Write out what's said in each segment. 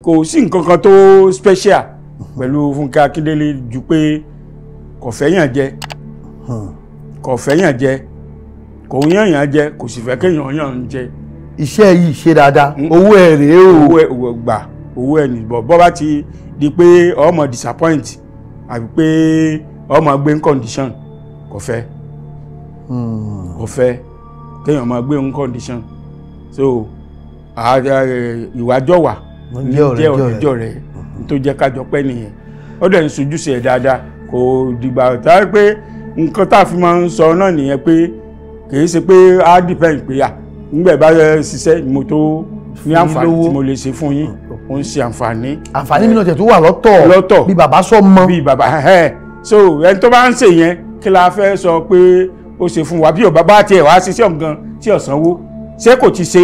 Kò sí nǹkan kan tó special pẹ̀lú Fúnkẹ́ Akíndélé ju pé kò fẹ́ yàn jẹ, kò fẹ́ yàn jẹ, kò yàn yàn jẹ, kò sì fẹ́ kéèyàn yàn jẹ. Iṣẹ́ yìí ṣe dáadáa, owó ẹ̀ rèé o. Owó ẹ̀ gbà, owó ẹ̀ nìbọ̀. Bọ́ bá ti di pé ọmọ disappoint àbí pé ọmọ gbé ń condition, kò fẹ́, kò fẹ́ kéèyàn máa gbé ń condition. So ìwájọ́ wà ní jẹ́ ọ̀rẹ́jọ́ rẹ̀ tó jẹ́ kájọ pẹ́ nìyẹn. Ó dẹ̀ ń sojúṣe ẹ̀ dáadáa, kò dìgbà tá a pé nǹkan tá a fi máa ń sọ náà nìyẹn pé kì í ṣe pé á depend pé à ńgbẹ̀ bá ṣiṣẹ́ mo tó ní àǹfààní tí mo lè ṣe fún yín. Ó ń ṣe àǹfààní. Àǹfààní mi náà tẹ̀ tó wà lọ́tọ̀ lọ́tọ̀ bí bàbá sọ mọ́ bí bàbá ẹ̀. So ẹni tó bá ń ṣe yẹn kí la fẹ́ sọ pé ó ṣe fún wa? Bí ò bá bá tiẹ̀ wá ṣiṣẹ́ ọ̀gán tí ò sanwó, ṣé kò ti ṣe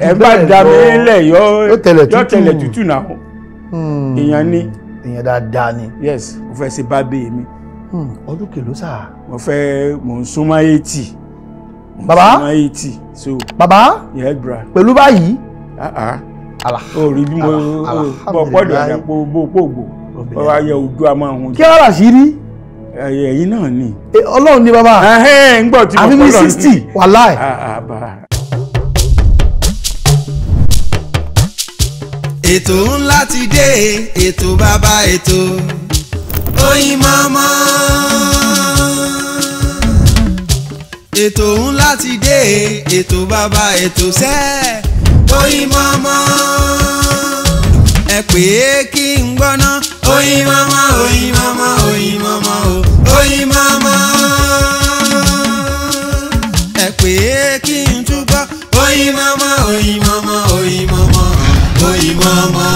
ẹ bá da mí lẹ̀ yọ tẹ̀lẹ̀ tútù náà? Èèyàn ni. Èèyàn dáadáa ni. Yes, mo fẹ́ ṣe bá bẹ́ẹ̀ mi. Ọdún kèló sà? Mo fẹ́, mò ń súnmọ́ 80. Bàbá? Súnmọ́ 80 so. Bàbá? Yes, bra. Pẹ̀lú báyìí? O rí bí mo bọ̀ pọ̀dọ̀ àdàpọ̀ bó pògbò ọ wá yẹ ojú a máa hun. Kí wàá rà sí rí? Ẹ̀yin náà ni. Ọlọ́run ni bàbá. Ń gbọ́ tí mo àfi bí 60 wàláì. Ètò ńlá ti dé, ètò bàbá ètò Oyinmomo. Ètò ńlá ti dé, ètò bàbá ètò sẹ́ Oyinmomo. Ẹ pè é kí n gbọ́ná Oyinmomo, Oyinmomo, Oyinmomo o, Oyinmomo. Ẹ pè é kí n túbọ̀ Oyinmomo, Oyinmomo, Oyinmomo, Oyinmomo.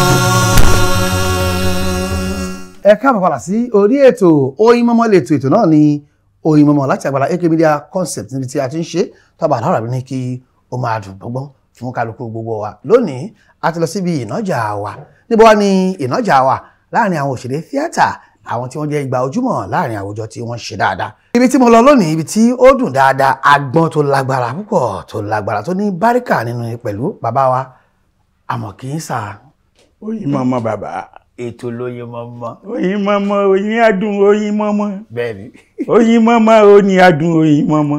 Ẹ káàbọ̀ padà sí orí ètò Oyinmomo. Lètò ètò náà ni Oyinmomo láti àgbàlá AK Media Concept níbi tí a ti ń ṣe tọ́ba àlọ́rà bí ní kí ó máa dùn gbọ́ngbọ́n fún kálukú gbogbo wa. Lónìí a ti lọ síbi ìnájà wa. Níbo wá ni ìnájà wa? Láàrin àwọn òṣèré tíátà, àwọn tí wọ́n jẹ́ igba ojúmọ̀ láàrin àwùjọ tí wọ́n ṣe dáadáa. Ibi tí mo lọ lónìí, ibi tí ó dùn dáadáa, agbọ́n tó lágbára púpọ̀, tó lágbára, tó ní báríkà nínú pẹ̀lú bàbá wa àmọ́ kì í sà. Oyinmomo bàbá. Ètò l'Oyinmomo. Oyinmomo, oyin adùn Oyinmomo. Bẹ́ẹ̀ni. Oyinmomo, oyin adùn Oyinmomo.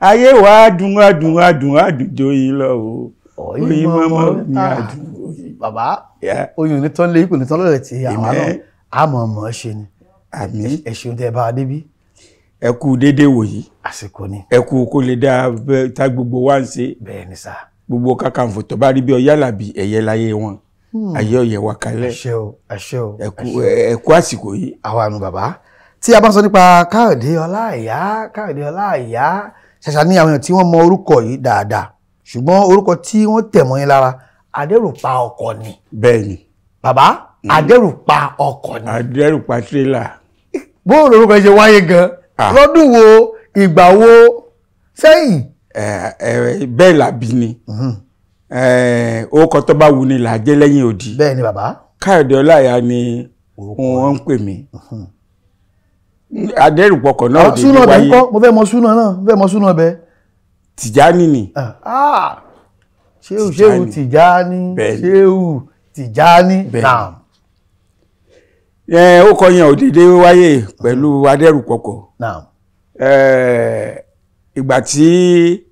Ayé wa adùn adùn adùn adùn joyin lọ o. Oyinmomo, oyin adùn oyin. Bàbá, oyin ò ní tán lé, kò ní tán lọ́rẹ̀ tí àwa náà á mọ̀ mọ̀ ṣe ni. Àmín. Ẹ ṣeun tẹ́ ẹ bá wa débí. Ẹ kú déédéé wòyí. Àsìkò ni. Ẹ kú kó lè dá tá gbogbo wa ń ṣe. Bẹ́ẹ̀ni sà. Gbogbo Kakanfò tó bá rí bí ọyá làbí ẹ̀yẹ láyé wọn. Ayé ọ̀yẹ̀ wa kalẹ̀. Àṣẹ o, àṣẹ o. Ẹ kú àsìkò yìí. Àwa nu bàbá. Tí a bá sọ nípa Káyọ̀dé Ọláìyá, Káyọ̀dé Ọláìyá, ṣàṣà ní àwọn èèyàn tí wọ́n mọ orúkọ yìí dáadáa. Ṣùgbọ́n orúkọ tí wọ́n tẹ̀ mọ́ yín lára, Adẹ́rùpa ọkọ̀ ni. Bẹ́ẹ̀ni. Bàbá, Adẹ́rùpa ọkọ̀ ni. Adẹ́rùpa tírélà. Bóòlù orúkọ yìí ṣe wáyé gan. Lọ́dún wo, ìgbà wo sẹ́yìn? Bẹ́ẹ̀ làbí ni. Orúkọ tó bá wù ni là á jẹ́ lẹ́yìn odi. Bẹ́ẹ̀ ni bàbá. Káyọ̀dé Ọláìyá ni wọ́n ń pè mí. Adẹ́rùpọkọ̀ náà dé wáyé. Mo fẹ́ mọ súnà náà, mo fẹ́ mọ súnà bẹ́ẹ̀. Tìjání ni. Ṣéhù Ṣéhù Tìjání, Ṣéhù Tìjání. Ó kọ yẹn òdèdè wáyé pẹ̀lú Adẹ́rùpọkọ̀. Ìgbà tí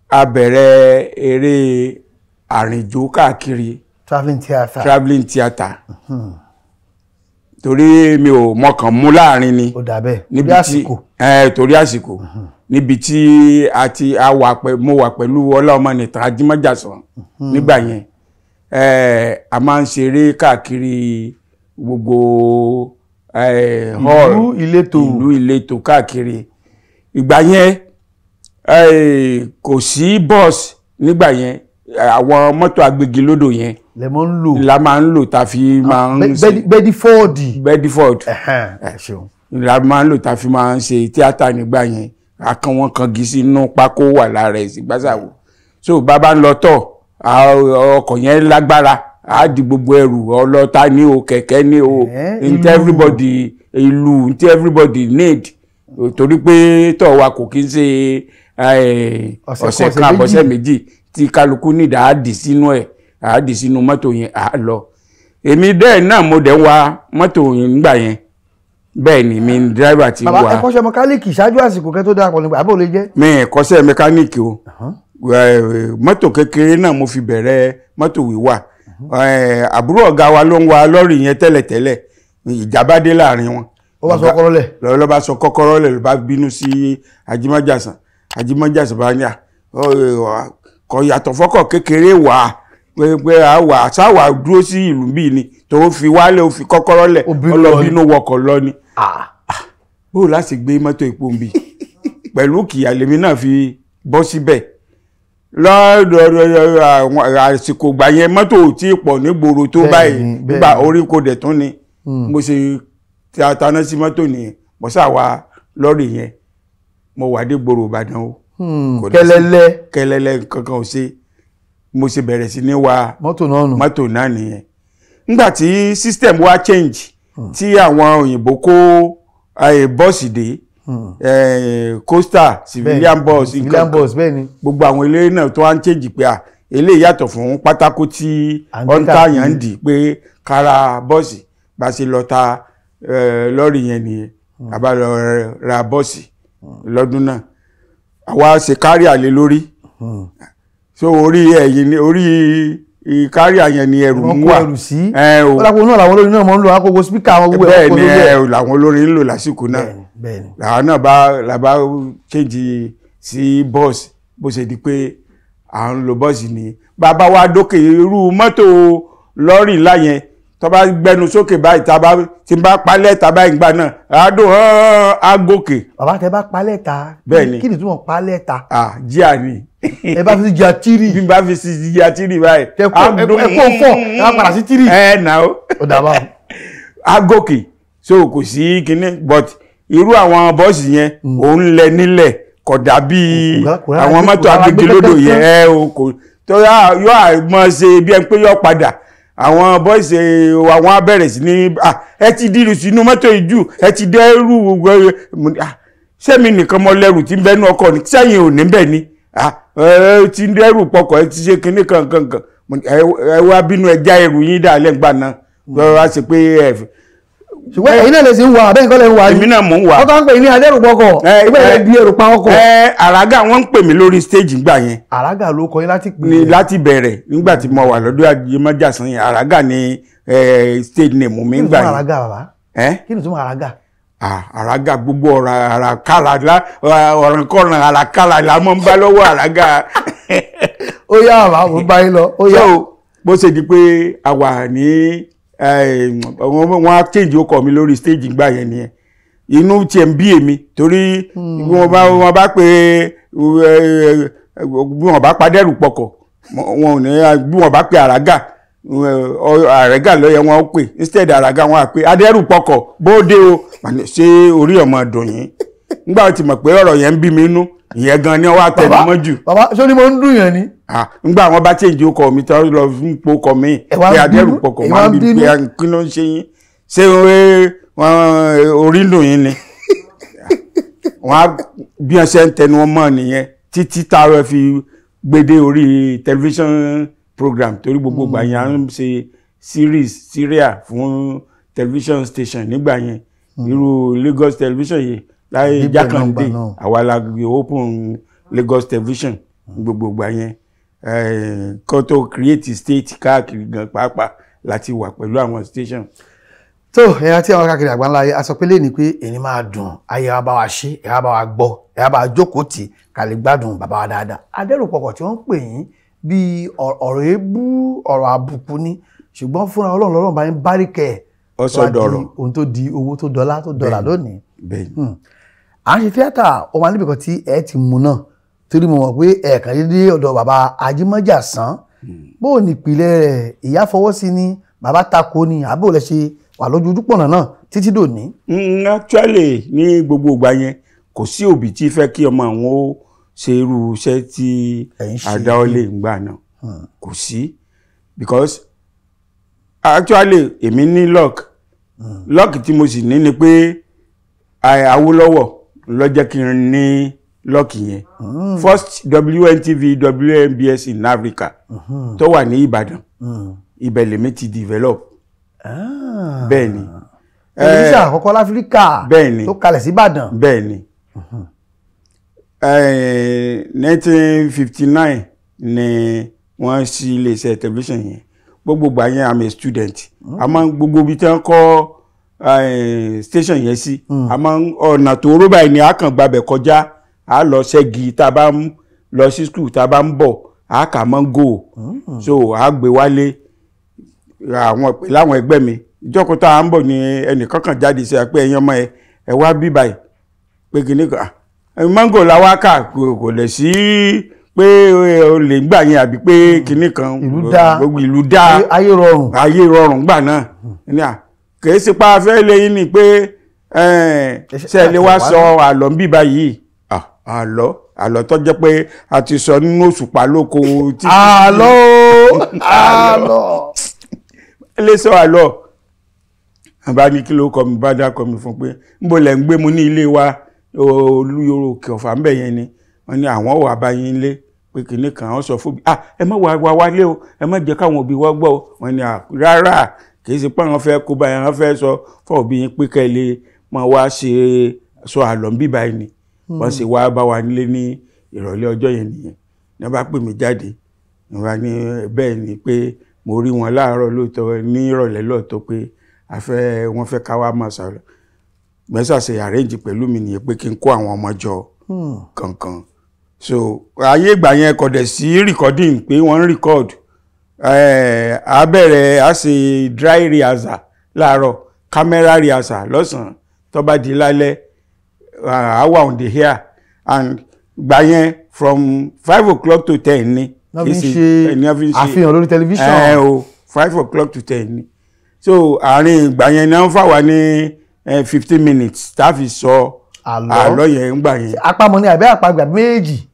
a bẹ̀rẹ̀ eré àrìnjó káàkiri. Travelling theatre. Travelling theatre. Torí mi ò mọkàn mú láàrin ni. Ó dà bẹ́ẹ̀. Torí àsìkò. Torí àsìkò. Níbi tí a ti mo wà pẹ̀lú Ọlá-Ọmọnìtàn Ajímọ́jàsán nígbà yẹn. A máa ń ṣeré káàkiri gbogbo hall. Ìlú ìletò. Ìlú ìletò káàkiri. Ìgbà yẹn kò sí bọ́ọ̀sì nígbà yẹn, àwọn mọ́tò agbégilódò yẹn la máa ń lò ta fi máa ń ṣe. Bedford. Bedford la máa ń lò ta fi máa ń ṣe tíátà nígbà yẹn. Akàn wọn kangi sínú pákó wà lára ẹ̀ sí gbàsàwò. So bàbá ń lọ tọ̀, ọkọ̀ yẹn lágbára, á di gbogbo ẹrù ọlọ́ta ní o, kẹ̀kẹ́ ní o, ntí everybody ìlú ntí everybody need. Torí pé tọ̀ wa kò kí ń ṣe ọ̀sẹ̀ kan àbọ̀sẹ̀ méjì tí kálukú nídà á dì sínú ẹ̀, á dì sínú mọ́tò yẹn, á lọ. Èmi dẹ́ẹ̀ náà mo dẹ̀ wa mọ́tò nígbà yẹn. Bẹ́ẹ̀ ni mi ni driver ti Bàbá, wa. ẹ kọ́ṣẹ́ mẹkáníìkì ṣáájú àsìkò kẹ́ tó darapọ̀ nígbà àbó lè jẹ́? Mi ì kọ́ṣẹ́ mẹkáníìkì o. Mọ́tò kékeré náà mo fi bẹ̀rẹ̀ mọ́tò wíwà. Àbúrò ọ̀gá wa ló ń wa lọ́rì yẹn tẹ́lẹ̀tẹ́lẹ̀, ìjà bá dé láàrin wọn. Ó bá sọ kọ́kọ́rọ́ lẹ̀. Ló bá sọ kọ́kọ́rọ́ lẹ̀, ló bá bínú sí Ajímọ́jàsán. Ajímọ́jàsán bá ní à kò yàtọ̀ fọ́kọ̀ kékeré wà pé àwà sáwà dúró sí ìlú bíi ni tó fi wálé, ó fi kọ́kọ́rọ́ lẹ̀. Ó bínú ó lọ lọ ni. Bínú wọkọ̀ lọ ni. Bó láti gbé mọ́tò ìpò ń bì pẹ̀lú kìyà lèmi náà fi bọ́ síbẹ̀ lọ́dọ̀ àwọn àsìkò gbà yẹn, mọ́tò ò tí ì pọ̀ nígboro tó báyìí nígbà orí kò dẹ̀ tún ni mo ṣe taná sí mọ́tò nìyẹn. Mo sá wa lọ́rì yẹn, mo wà dé gbòòrò Ìbàdàn o. Kò dẹ̀ sí- Kẹlẹlẹ. Kẹlẹlẹ, kankan ò ṣe. Mo ṣe bẹ̀rẹ̀ sí ní wa mọ́tò náà nù. Mọ́tò náà nìyẹn. Nígbà tí system wa change, tí àwọn òyìnbó kó bọ́ọ̀sì dé, coaster, civilian bus, Civilian nǹkan bus, bẹ́ẹ̀ ni. Gbogbo àwọn eléré náà tó wá ń change pé à eléyìí yàtọ̀ fún pátákó tí À ń gbé ọ̀ǹtà káàkiri. yẹn ń dì pé kára bọ́ọ̀sì bá ṣe lọ ta lọ́ọ̀rì yẹn nìyẹn. A bá lọ ra bọ́ọ̀sì lọ́dún náà, àwa ṣe kárí àlè lórí. So orí ẹ̀yìn ni orí kárí yẹn ni ẹrù Wọ́n ń kó wà. ẹrù sí. Ẹ o. Ó dàpọ̀ náà làwọn olórin náà mọ̀ ń lò àkókò speaker àwọn gbogbo ẹ̀ Bẹ́ẹ̀ wọ́n kó ni. lórí ẹ̀. Ẹ làwọn olórin ń lò lásìkò náà. Bẹ́ẹ̀ ni, bẹ́ẹ̀ ni. Làwọn náà bá làbá change sí bọ́ọ̀sì. Bó ṣe di pé à ń lo bọ́ọ̀sì ni bàbá wa dókè irú mọ́tò lọ́rì ńlá yẹn tó bá gbẹnu sókè báyìí, tá a bá tí n bá palẹ̀ tá a bá ìgbà náà àádùn á gòkè. Bàbá, tẹ bá palẹ̀ ta? Bẹ́ẹ̀ ni. Kí ni túmọ̀ palẹ̀ ta? À jíà ni. Ẹ bá fi jà tírì. Bí n bá fi sí jíà tírì báyìí. Tẹ kó ẹ kó fọ, ẹ bá padà sí tírì. Ẹ nà ó. Ó dà bá. Á gòkè, so kò sí kinní. But irú àwọn bọ́ọ̀sì yẹn, òun lẹ nílẹ̀, kò dàbí Kò rárá àwọn mọ́tò kò rárá gbé agbègbè lódò yẹn. kankan. Ẹ o, kò tó yóò àmọ́ ṣe bí ẹni pé yóò padà. Àwọn bọ́ọ̀sì àwọn á bẹ̀rẹ̀ sí ní ẹ ti dìrù sínú mọ́tò ìjù, ẹ ti dẹ́rù. Sẹ́mi nìkan mọ lẹ́rù tí ń bẹ́nu ọkọ̀ ni sẹ́yìn ò ní bẹ̀ ni. Ẹ ti ń dẹ́rù pọkọ̀, ẹ ti ṣe kinní kankan. Ẹ wá bínú, ẹ já ẹrù yín dà lẹ́gbàá náà, wá ṣe pé ẹ Ṣùgbọ́n ẹ̀yin náà lè ṣe ń wa àbẹ́yìn kọ́ lẹ́ ń wa. Èmi náà mò ń wà. Wọ́n tó ń pè ní adẹ́rùpọkọ̀ ìgbà yẹn di ẹrù pa ọkọ̀. Ẹ àràgà, wọ́n ń pè mí lórí stage ńgbà yẹn. Àràgà ló kọ yín láti pè? Ni láti bẹ̀rẹ̀, nígbà tí mo wà lọ́dọ̀ Ajímọ́jàsán yẹn, àràgà ni stage name mi Kí ni ńgbà túmọ̀ yẹn. àràgà, bàbá? Ẹ Kí ni túmọ̀ àràgà? Àràgà, gbogbo ọ̀rọ̀ àràkàrà, ọ̀rànkọ̀ràn, àràkàrà la mọ̀ ń bá lọ́wọ́ àràgà. Ó yá bàbá, mo bá yín lọ, ó yá. So bó ṣe di pé a wà ní wọ́n á change ọkọ̀ mi lórí stage ńgbà yẹn nìyẹn. Inú tiẹ̀ ń bí èmi torí bí wọ́n bá pé bí wọ́n bá padẹ́rù pọkọ̀, wọn ò ní bí wọ́n bá pe àràgà, àràgà ló yẹ wọ́n pè. Instead àràgà, wọn á pè adẹ́rù pọkọ̀ bóde o. Màá ní, ṣé orí ọmọ dùn yín nígbà tí mọ̀ pé ọ̀rọ̀ yẹn ń bí mi inú ìyẹn gan ni wọ́n á tẹnu mọ́ jù. Bàbá, ṣó ni mo ń dùn yẹn ni? Ngbà wọn bá change ọkọ mi tí wọn lọ fún ipò ọkọ mi Ẹ wá ń pé adẹ́rù bínú, pọkọ̀ ẹ máa wá ń ń bí bínú. pé kí ló ń ṣe yín, ṣé orí ń dùn yín ni? Wọn á bí wọn ṣe ń tẹnu wọn mọ́ nìyẹn títí táwọn fi gbédé orí television program, torí gbogbo ìgbà yẹn à ń ṣe series, serial fún television station nígbà yẹn, irú Lagos television yìí láyé Níbẹ̀ náà Jákàndé. gbà náà. Àwa la open Lagos television gbogbo ìgbà yẹn. Kó tó create state káàkiri gan pàápàá láti wà pẹ̀lú àwọn station. Tó ẹ̀yà tí àwọn káàkiri àgbáńlá ayé, a sọ pé lẹ́ni pé èyí máa dùn ayé wa, bá wa ṣe, ẹ̀yà bá wa gbọ́, ẹ̀yà bá wa jókòó tì ká lè gbádùn bàbá wa dáadáa. Adẹ́rùpọ̀kọ̀ tí wọ́n ń pè yín bíi ọ̀rọ̀ èébú, ọ̀rọ̀ àbùkù ni, ṣùgbọ́n fúnra Ọlọ́run lọ́rùn bá yín báríkẹ̀ ẹ̀ Ó sọ tó wá di dọ̀rọ̀. ohun tó di owó, tó dọ́là, tó dọ́là lónìí. Bẹ́ẹ̀ni. À ń ṣe tíátà, ó máa níbi kan tí ẹ ti mú náà, torí mo mọ̀ pé ẹ̀ẹ̀kan dédé ọ̀dọ̀ bàbá Ajímọ́jàsán. Bó o ní ìpìlẹ̀ rẹ̀, ìyá fọwọ́ sí ni, bàbá tako ni, àbó lẹ ṣe wà lójú ojúpọ̀nà náà títí dòní? Actually, ní gbogbo ìgbà yẹn, kò sí òbí tí fẹ́ kí ọmọ àwọn ó ṣe irú iṣẹ́ tí Ẹ̀ ń ṣe. àdáwọlé ńgbà náà. Kò sí, because actually èmi ní luck tí mo sì ní ni pé Awólọ́wọ̀ ló jẹ́ kí n ní luck yẹn. First WNTV, WNBS in Africa tó wà ní Ìbàdàn, ibẹ̀ lèmi ti develop. Bẹ́ẹ̀ ni. Tẹlifíṣàn àkọ́kọ́ láfíríkà tó kalẹ̀ sí Ìbàdàn. Bẹ́ẹ̀ ni. 1959 ni wọ́n ṣí iléeṣẹ́ tẹlifíṣàn yẹn. Gbogbo ìgbà yẹn I'm a student. Àmọ́ gbogbo ibi tí wọ́n kọ́ station yẹn sí, àmọ́ ọ̀nà tó rọ́ báyìí ni a kàn gbabẹ̀ kọjá, a lọ ṣẹ́gi tá a bá ń lọ sí school, tá a bá ń bọ̀ a kà mọ́ go. So a gbé wálé àwọn láwọn ẹgbẹ́ mi. Ìjọkọ̀ tá a ń bọ̀ ni ẹnìkan kan jáde sí pé ẹ̀yin ọmọ ẹ wá bí báyìí pé kìíní kan mango la wá kà, kò lè sí pé o lè gbà yẹn àbí pé kìíní kan. Gbogbo ìlú dá, ayé rọrùn, ayé rọrùn gbà náà ní à kìí ṣe pa afẹ́ lẹ́yìn ni pé ṣe lè wá sọ àlọ́ ń bí báyìí. Àlọ́ àlọ́ tó jẹ́ pé a ti sọ nínú òṣùpá lóko tí àlọ́ àlọ́ lè sọ àlọ́. Bá ní kí ló kọ mi, bá dákọ mi fún pé níbo lẹ̀ ń gbé mu ní ilé wa Olúyọ̀rọ̀ Òkè Ọ̀fà ń bẹ̀ yẹn ni. Wọ́n ní àwọn wà bá yín lé pé kìnní kan. Àwọn sọ fún mi, ẹ má wà wá wálé o, ẹ má jẹ́ káwọn òbí wa gbọ́ o. Wọ́n ní rárá, kì í ṣe pé àwọn fẹ́ kó báyìí, àwọn fẹ́ sọ fún òbí yín pé kẹ́ ẹ lè máa wá ṣe sọ àlọ́ ń bí báyìí ni. Wọ́n ṣe wá bá wa nílé ní ìrọ̀lẹ́ ọjọ́ yẹn nìyẹn. Ní wọ́n bá pè mí jáde, ní wọ́n ní bẹ́ẹ̀ ni pé mo rí wọn láàárọ̀ lóòótọ́, ní ìrọ̀lẹ́ lóòótọ́ pé wọ́n fẹ́ ká wá máa sọ̀rọ̀. Mẹ́sà ṣe arrange pẹ̀lú mi nìyẹn pé kí n kó àwọn ọmọ jọ kankan. So ayé ìgbà yẹn kò dẹ̀ sí recording pé wọ́n ń record. A bẹ̀rẹ̀ a ṣe dry rehearsal láàárọ̀, camera rehearsal lọ́sàn-án, tó bá di lálẹ́ a wà on the air. And ìgbà yẹn from 5 o'clock to 10 ni. Wọ́n fi ń ṣe àfihàn lórí tẹlifíṣàn. O 5 o'clock to 10 ni. So àárín ìgbà yẹn náà ń fà wá ní 15 minutes tá a fi sọ àlọ́ yẹn ń gbà yẹn. Àpamọ̀ ni àbí àpagbè àbí méjì?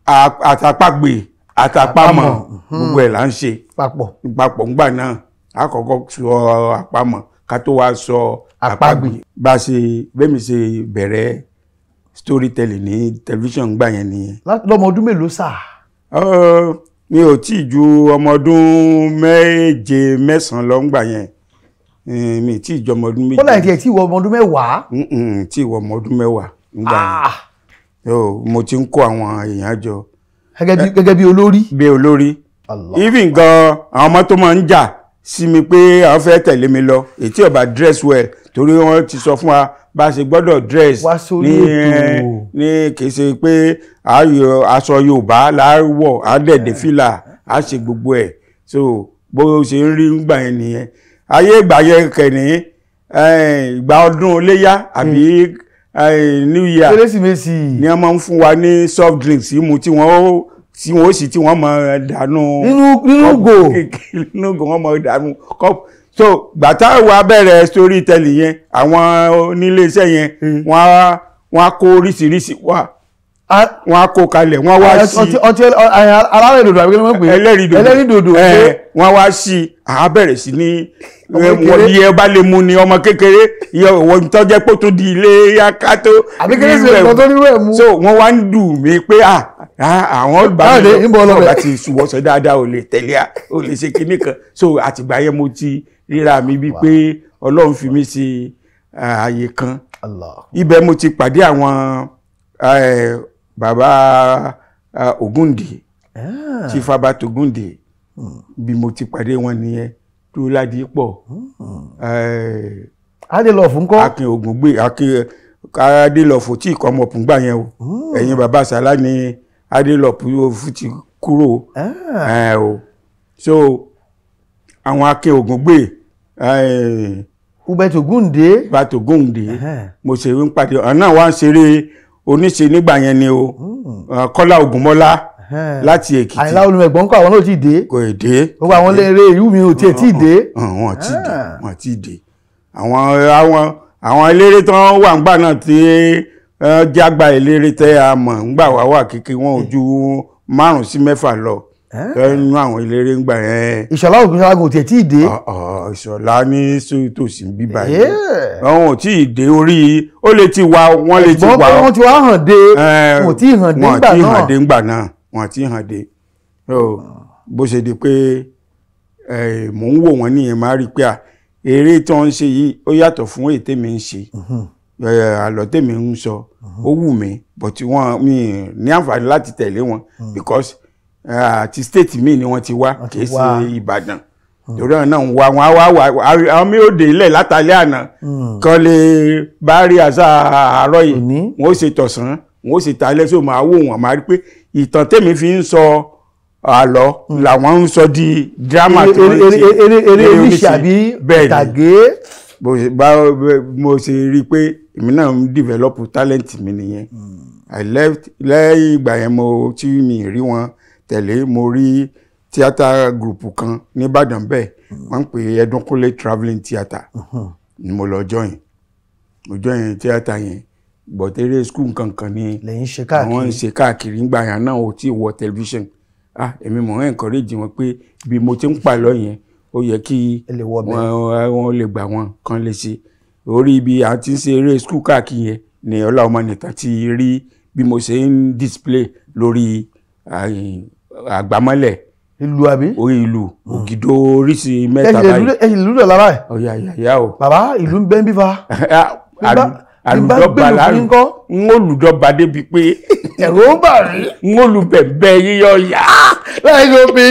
Àtàpagbè àtàpamọ̀, gbogbo ẹ̀ là ń ṣe papọ̀. Papọ̀ ńgbà náà. A kọ́kọ́ sọ àpamọ̀ ká tó wá sọ àpagbè. Bá a ṣe bẹ́ẹ̀ mi ṣe bẹ̀rẹ̀ storytelling ní tẹlifíṣàn ńgbà yẹn nìyẹn. Lọ́mọ ọdún mélòó sà? Mi ò tí ì ju ọmọ ọdún 7 9 lọ ńgbà yẹn. Mi ì tí ì ju ọmọ ọdún 7. Kọ́lá ẹ̀ tí ì wọ ọmọ ọdún 10. Tí ì wọ ọmọ ọdún 10 ńgbà yẹn. Mo ti ń kó àwọn èèyàn jọ. Gẹ́gẹ́ bí olórí. Bí olórí. Even gan àwọn ọmọ tó máa ń jà sí mi pé àwọn fẹ́ tẹ̀lé mi lọ, ètí ó bá dress well, torí wọ́n ti sọ fún wa bá a ṣe gbọ́dọ̀ dress ní ní kì í ṣe pé aṣọ Yorùbá là á wọ̀, á dẹ̀dẹ̀ fìlà, á ṣe gbogbo ẹ̀. So bó ṣe ń rí ńgbà yẹn nìyẹn. Ayé ìgbà yẹn kẹ̀ní, ìgbà ọdún iléyá àbí New Year, Kérésìmesì, ni wọ́n máa ń fún wa ní soft drinks mu tí wọ́n sì tí wọ́n máa dànù. Nínú gò. Nínú gò, wọ́n máa dànù cup. So gbàtà wa bẹ̀rẹ̀ storytelling yẹn, àwọn oníléeṣẹ́ yẹn, wọ́n á kó oríṣiríṣi wá, wọ́n á kó kalẹ̀, wọ́n wá sí. Ọtí alárìndòdò àbí kí ni wọ́n pè é? Ẹlẹ́rìndòdò. Ẹlẹ́rìndòdò. Wọ́n wá sí, àá bẹ̀rẹ̀ sí ní wọ́n iye ọba lè mu ni ọmọ kékeré iye òwò tó jẹ́ pé ó tún di ilé yá tó. Àbí kérésìmesì kan tó nírú ẹ̀ mú. So wọ́n wá ń dùn mí pé àwọn bá mi lọ bá ti ṣùwọ́sọ dáadáa, ò lè tẹ̀lé à, ò lè ṣe kinní kan. So àtìgbà yẹn mo ti ríra mi bíi pé Ọlọ́run fi mí sí ààyè kan. Ibẹ̀ mo ti pàdé àwọn bàbá Ògúndé, Chief Abat Ògúndé. Bí mo ti pàdé wọn nìyẹn. Dúróládìpọ̀. Adélọ́ọ̀fù ńkọ́? Akin Ògúngbè, Akin Adélọ́ọ̀fù tí ìkọ́ ọmọ ọ̀pùn gbà yẹn o. Ẹ̀yìn bàbá Sàlá ni Adélọ́ọ̀fù ti kúrò o. So àwọn Akin Ògúngbè, Hubert Ògúndé. Hubert Ògúndé, mo ṣe ń pàdé ọ̀nà wa ń ṣeré oníṣe nígbà yẹn ni o. Kọ́lá Ògúnmọ́lá láti Èkìtì. Àyìnlá Olùmẹ̀gbọ́n kọ́, àwọn náà ti dé? Kò dé. Gbogbo àwọn eléré ìlú mi ò tiẹ̀ tí ì dé. Wọn ti dé, wọn ti dé. Àwọn eléré tó wà ńgbà náà tí jágba eléré tẹ́ a mọ̀ ńgbà wá wà kékeré, wọn ò ju 5 sí 6 lọ nínú àwọn eléré ńgbà yẹn. Ìṣọ̀lá Ògúnṣọlá kò tiẹ̀ tí ì dé. Ìṣọ̀lá ní tòsí bíbá yìí, wọn ò tí ì dé orí, ó lè ti wà, wọ́n lè ti wà. Ẹ̀gbọ́n wọn ti wá hàn dé, wọn ò tí ì hàn dé ńgbà náà. Wọn ò tí ì hàn dé ńgbà náà, wọn ti hàn dé. Bó ṣe di pé mò ń wò wọ́n nìyẹn, máa rí i pé Eré tí wọ́n ń ṣe yìí ó yàtọ̀ fún èyí tèmi ń ṣe, àlọ́ tèmi ń sọ ó wù mí, but wọ́n mi ní àǹfààní láti tẹ̀lé wọn because àti state mi ni wọ́n ti wá, kì í ṣe Ìbàdàn. Torí àwọn náà ń wá wọn á wá wá àwọn mi ò dé ilẹ̀ látàlẹ́ àná kan lè bá rí àṣà àárọ̀ yìí, wọ́n ó ṣe tọ̀sán, wọ́n ó ṣe talẹ́, sóò máa wò wọ́n, máa rí pé ìtàn tèmi fi ń sọ àlọ́ làwọn ń sọ di dírámà tó ń ṣe eré oníṣẹ́ àbí ìtàgé. Mo ṣe rí i pé èmi náà ń develop talent mi nìyẹn. I left lẹ́yìn ìgbà yẹn, mo tí mi rí wọn tẹ̀lé, mo rí theatre group kan nìbàdàn bẹ́ẹ̀, wọ́n ń pè Ẹdúnkúnlé travelling theatre ni mo lọ join. Mo join theatre yẹn, but eré school nkankan ni àwọn ń ṣe káàkiri ńgbà yẹn náà, ò tí ì wọ television. Ah, èmi mò ń encourage wọn pé bí mo ti ń pàlọ́ yẹn, ó yẹ kí wọ́n lè gbà wọn kan lè ṣe. Orí ibi à ti ń ṣe eré school káàkiri yẹn ni Ọlá Ọmọnìtàn ti rí bí mo ṣe ń display lórí àgbámọ́lẹ̀ ìlú àbí orí ìlú ògìdó oríṣi mẹ́ta báyìí. Ẹ ṣì lùdọ̀ lára ẹ̀. Ọ̀yà ìyá o. Bàbá, ìlú ń bẹ́ ń bífa. Àlùdọ́gba láàrú ń olùdọ́gba débi pé ẹ̀rọ ń bà rí. Ń olùbẹ̀bẹ̀ yíyọ yá. Láì ló bí.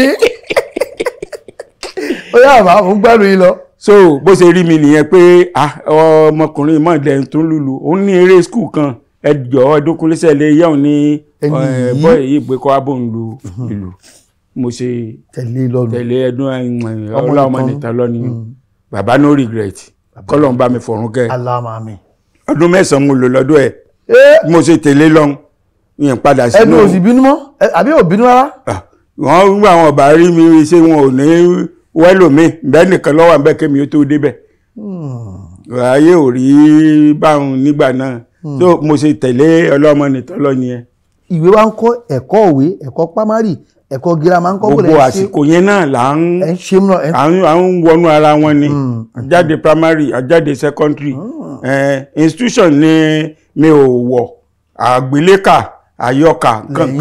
Ó yá bàbá, mo ń gbádùn yín lọ. So bó ṣe rí mi nìyẹn pé ọmọkùnrin mọ̀ọ́dẹ̀ tó ń lùlù, ó ní eré skul kan, ẹjọ́ Ẹdúnkúnlé sẹ́lẹ̀ yẹ̀wò ní bọ́ọ̀ yìí pé kọ́ abóhùn lu ìlú. Mo ṣe tẹ̀lé Ẹdún Ọlá Ọmọnìtàn lọ ni. Bàbá no regret, kọ́lọ̀ ń bá mi fọ̀rún kẹ́. Ọdún 9 mo lò lọ́dọ̀ ẹ̀, mo ṣe tẹ̀lé lọ́hùn yẹn padà sínú. Ẹnu ò sì bínú mọ́ àbí ò bínú rárá. Wọ́n gbà wọn bá rí mi ṣé wọn ò ní wẹ́lò mi bẹ́ẹ̀ nìkan lọ́wọ́ àbẹ́ kémi ó tó débẹ̀. Ayé ò rí báwọn nígbà náà, tó mo ṣe tẹ̀lé Ọlá Ọmọnìtàn lọ nìyẹn. Ìwé wa ń kọ́ ẹ̀kọ́ òwe, ẹ̀kọ́ pámárì, ẹ̀kọ́ girama ń kọ́. Gbogbo àsìkò yẹn náà là ń wọnú ara wọn ni. Àjáde primary, àjáde secondary, institution ni mi ò wọ̀, àgbélékà, àyọkà kankan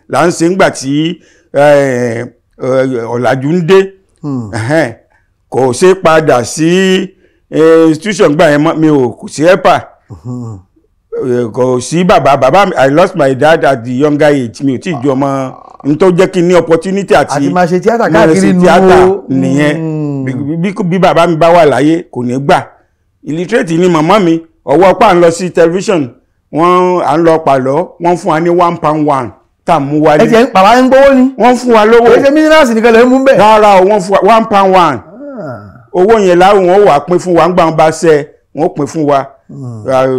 là ń ṣe ńgbà tí ọ̀làjú ń dé. Kò ṣe padà sí institution gbà yẹn, mi ò kò sí helper, kò sí bàbá. Bàbá, I lost my dad at the younger age, mi ò tí ì ju ọmọ n tó jẹ́ kí n ní opportunity àti máa ṣe tíátà káàkiri nìyẹn. Bí bàbá mi bá wà láyé kò ní gbà. Illiterate ni màmá mi, ọwọ́ pa ń lọ sí television, wọ́n à ń lọ pàlọ́, wọ́n fún wa ní £1 tá a mú wálé. Ẹ jẹ́ bàbá ń gbowó ni. Wọ́n fún wa lówó. Ẹ ṣe mínírààsì nìkan lè mú bẹ́ẹ̀. Rárá o, wọ́n fún wa £1. Owó yẹn láwọn wọn wà pín fún wa ńgbà wọn bá ṣe wọn pín fún wa.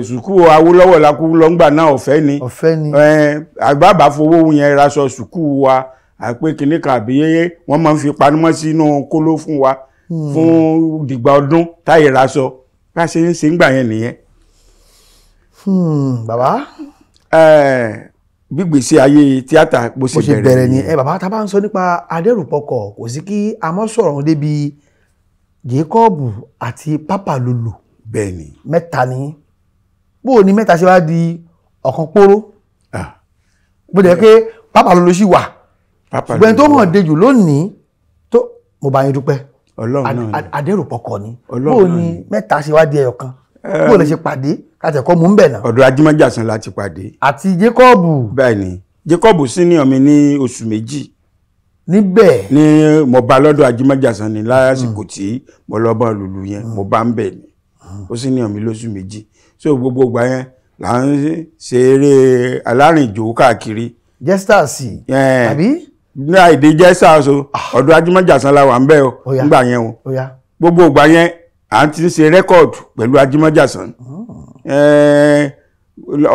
Sùkú Awólọ́wọ̀ lakú lọ́ngbà náà, ọ̀fẹ́ ni. Ọ̀fẹ́ ni. Àgbàbà fowó yẹn raṣọ sùkú wa, àpé kìnní kan àbí wọ́n máa ń fi panumọ́ sínú kóló fún wa fún dìgbà ọdún táyé raṣọ. Bá ṣe ń ṣe ńgbà yẹn nìyẹn. Bàbá. Gbígbèsè ayé tíátà bó ṣe bẹ̀rẹ̀ ni. Bàbá, tá a bá ń sọ nípa Adẹ́rùpọ̀kọ̀, kò sí kí a mọ́ sọ̀rọ̀ débi Jacob àti Papa Lolo. Bẹ́ẹ̀ni. Mẹ́ta ni. Bó o ní mẹ́ta ṣe wá di ọ̀kan póró. Bó jẹ́ pé Papa Lolo ṣì wà. Ṣùgbọ́n tó hàn dejù lónìí tó mo bá yín dúpẹ́. Ọlọ́run náà ni. Adẹ́rùpọ̀kọ̀ ni. Bó o ní mẹ́ta ṣe wá di ẹyọ kan. Bó o lè ṣe pàdé kátẹ̀kọ́ mú ń bẹ̀ náà. Ọ̀dọ̀ Ajímọ́jàsán la ti pàdé. Àti Jacob. Bẹ́ẹ̀ni, Jacob senior mi ní oṣù 2. Níbẹ̀. Ní mo bá lọ́dọ̀ Ajímọ́jàsán ni lásìkò tí mo lọ bá lùlù yẹn, mo bá ń bẹ̀ ni. Ó senior mi lóṣù 2. So gbogbo ìgbà yẹn là ń ṣe eré alárìnjò káàkiri. Jesters. Àbí? Ní àìdè jesters o, ọ̀dọ̀ Ajímọ́jàsán la wà ń bẹ̀ o, nígbà yẹn o. Gbogbo ìgbà yẹn à ń ti ṣe rẹ́kọ̀dù pẹ̀lú Ajímọ́jàsán.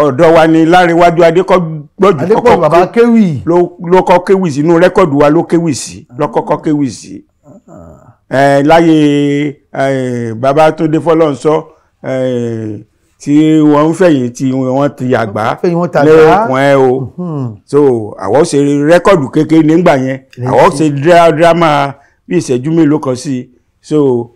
Ọ̀dọ̀ wa ni Láríwájú Adékọ́gbọ́jù kọ́kọ́ bàbá kéwì ló kọ́ kéwì sínú rẹ́kọ̀dù wa, ló kéwì sí, ló kọ́kọ́ kéwì sí. Láyé Babátúndé Fọlọ́runṣọ́ tí wọ́n ń fẹ̀yìn tí wọ́n ti àgbá lẹ́ẹ̀kùn ẹ̀ o. So àwọn ṣe rẹ́kọ̀dù kékeré nígbà yẹn, àwọn ṣe dírámà bí ìṣẹ́jú mélòó kan sí. So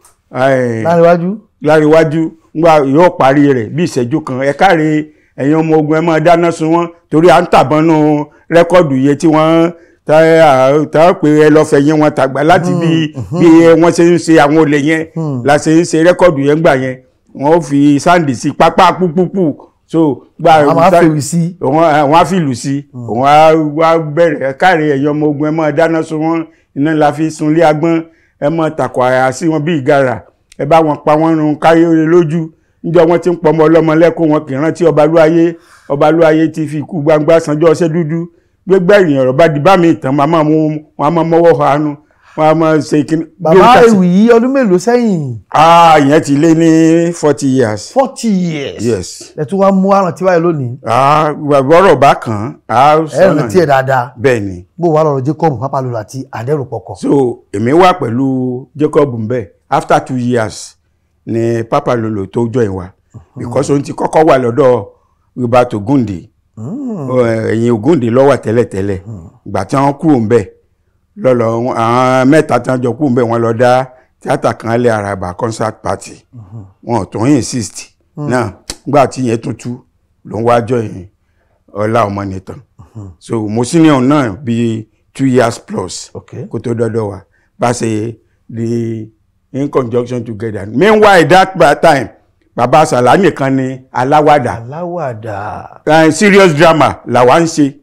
Láríwájú ngba yóò parí rẹ̀ bí ìṣẹ́jú kan. Ẹ káre ẹ̀yin ọmọ ogun, ẹ máa dáná sun wọ́n torí à ń tàbọnú rẹ́kọ̀dù yẹn tí wọ́n Tá a pè é lọ́fẹ̀ẹ́ yẹn, wọ́n tàgbà láti bí bí wọ́n ṣe ń ṣe àwọn olè yẹn la ṣe ń ṣe record yẹn. Gbà yẹn, wọ́n fi sound sí pápá púpúpù, so gba Wọ́n máa fèwì sí. Wọ́n á fìlù sí, òun á wá bẹ̀rẹ̀ káàrí ẹ̀yọ́ ọmọ ogun, ẹ máa dáná sun wọ́n, iná la fi sunlé agbọ́n, ẹ máa tàkọ̀ àyà sí wọn bí ìgarà, ẹ bá wọn pa wọ́n run káyé lójú. Níjọ́ wọn ti ń pọmọ ọlọ́mọ lẹ́kùn, wọn kì í rántí ọbalúayé. Ọbalúayé ti fi ikú gbangba sanjọ́ ọṣẹ́ dúdú gbégbá ìrìn. Ọ̀rọ̀ bá di bá mi ìtàn, màmá mú wọn á máa mọ́wọ́ hanu, wọn á máa ṣe kíní. Bàbá, ewì yìí, ọdún mélòó sẹ́yìn? Ah, ìyẹn ti lé ní 40 years. 40 years? Yes. Ẹ tún wá mú àrántí báyìí lónìí. Ah, ọ̀rọ̀ bá kàn án. Ẹ rántí ẹ dáadáa. Bẹ́ẹ̀ ni. Bó wàá lọ́rọ̀ Jacob Pápálọ́lọ́ àti Adẹ́rùpọ̀kọ̀? So èmi wà pẹ̀lú Jacob mbẹ́. After 2 years ni Pápálọ́lọ́ tó join wa, because òun ti kọ́kọ́ wà lọ́dọ̀ Robert Ogunde. Ẹ̀yìn Ogunde ló wà tẹ́lẹ̀tẹ́lẹ̀. Ìgbà tí wọ́n kúrò ńbẹ̀ lọ́lọ́, àwọn mẹ́ta tí wọ́n jọ kúrò ńbẹ̀, wọ́n lọ dá tíátà kan lé, Àràbà Concert Party. Wọn ò tún insist náà. Nígbà tí yẹn tuntun ló ń wá join Ọlá Ọmọnìtàn. So mo senior náà bíi 2 years plus kó tó dọ́dọ̀ wa. Bá ṣe the in conjunction together. Meanwhile, that time, Baba Sàlá nìkan ni aláwàdà. Aláwàdà. Serious drama làwa ń ṣe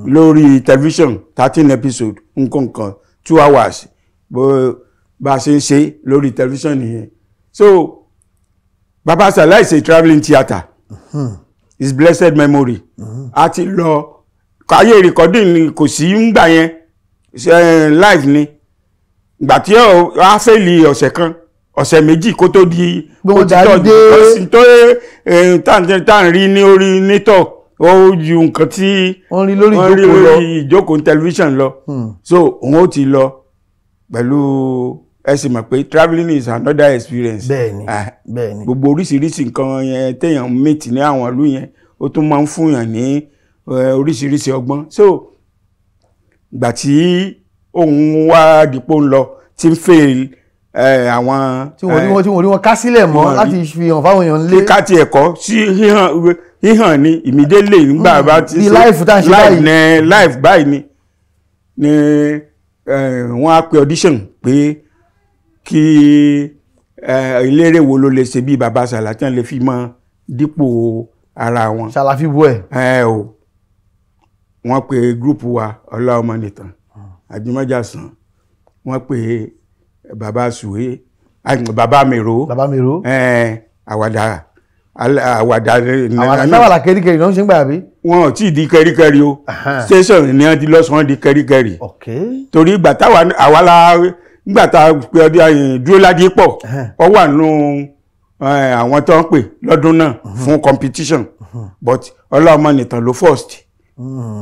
lórí television, 13 episode, nǹkan kan, 2 hours. Bó bá a ṣe ń ṣe lórí television nìyẹn. So Baba Sàlá is a travelling theatre, his blessed memory. A ti lọ káyé recording ni, kò sí ń gbà yẹn, live ni. Ìgbà tí ó á fail ọ̀sẹ̀ kan, ọ̀sẹ̀ 2 kó tó di Bí wọ́n ó ti darí tọ́ dé. Di tó tá à ń rí ní orí nítọ̀, ó ju nǹkan tí Wọ́n rí lórí wọ́n rí ìjókòó lọ. lórí ìjókòó tẹlifíṣàn lọ. So òun ó ti lọ pẹ̀lú, ẹ sì mọ̀ pé travelling is another experience. Bẹ́ẹ̀ni. Ah, Bẹ́ẹ̀ni. gbogbo oríṣiríṣi nǹkan yẹn téèyàn meet ní àwọn ìlú yẹn, ó tún máa ń fúnyàn ní oríṣiríṣi ọgbọ́n. So ìgbà tí òun wá dípò ń lọ tí ń fail àwọn Tí wọ́n rí wọn ká sílẹ̀ mọ́ Tí wọ́n rí. láti fi hàn fáwọn èèyàn lé. Kíká ti ẹ̀kọ́ sí híhàn híhàn ni immediately nígbà bá ti Bí live tá à ń ṣe live báyìí. Ní live báyìí ni wọ́n á pe audition pé kí eléré wo ló lè ṣe bí Baba Sàlá tí wọ́n lè fi mọ dípò ara wọn. Ṣàlàfí bu ẹ̀. Ẹ o, wọ́n pe group wa, Ọlá Ọmọnìtàn, Àjùmọ̀jàsán, wọ́n pe Baba Sùwé, Baba Mèrò. Bàbá mi ro. Ẹ, àwàdà àwàdà. Àwọn sáwàlà kẹríkẹrí ló ń ṣe ń gbà bí. Wọn ò tí ì di kẹríkẹrí o. Station ni wọ́n ti lọ́sàn-án di kẹríkẹrí, torí ìgbà táwa àwa la nígbà tá a pe ọdún ayìn dúró ládé pọ̀, ọ wà nù àwọn tó ń pè lọ́dún náà fún competition, but Ọlá Ọmọnìtàn ló first,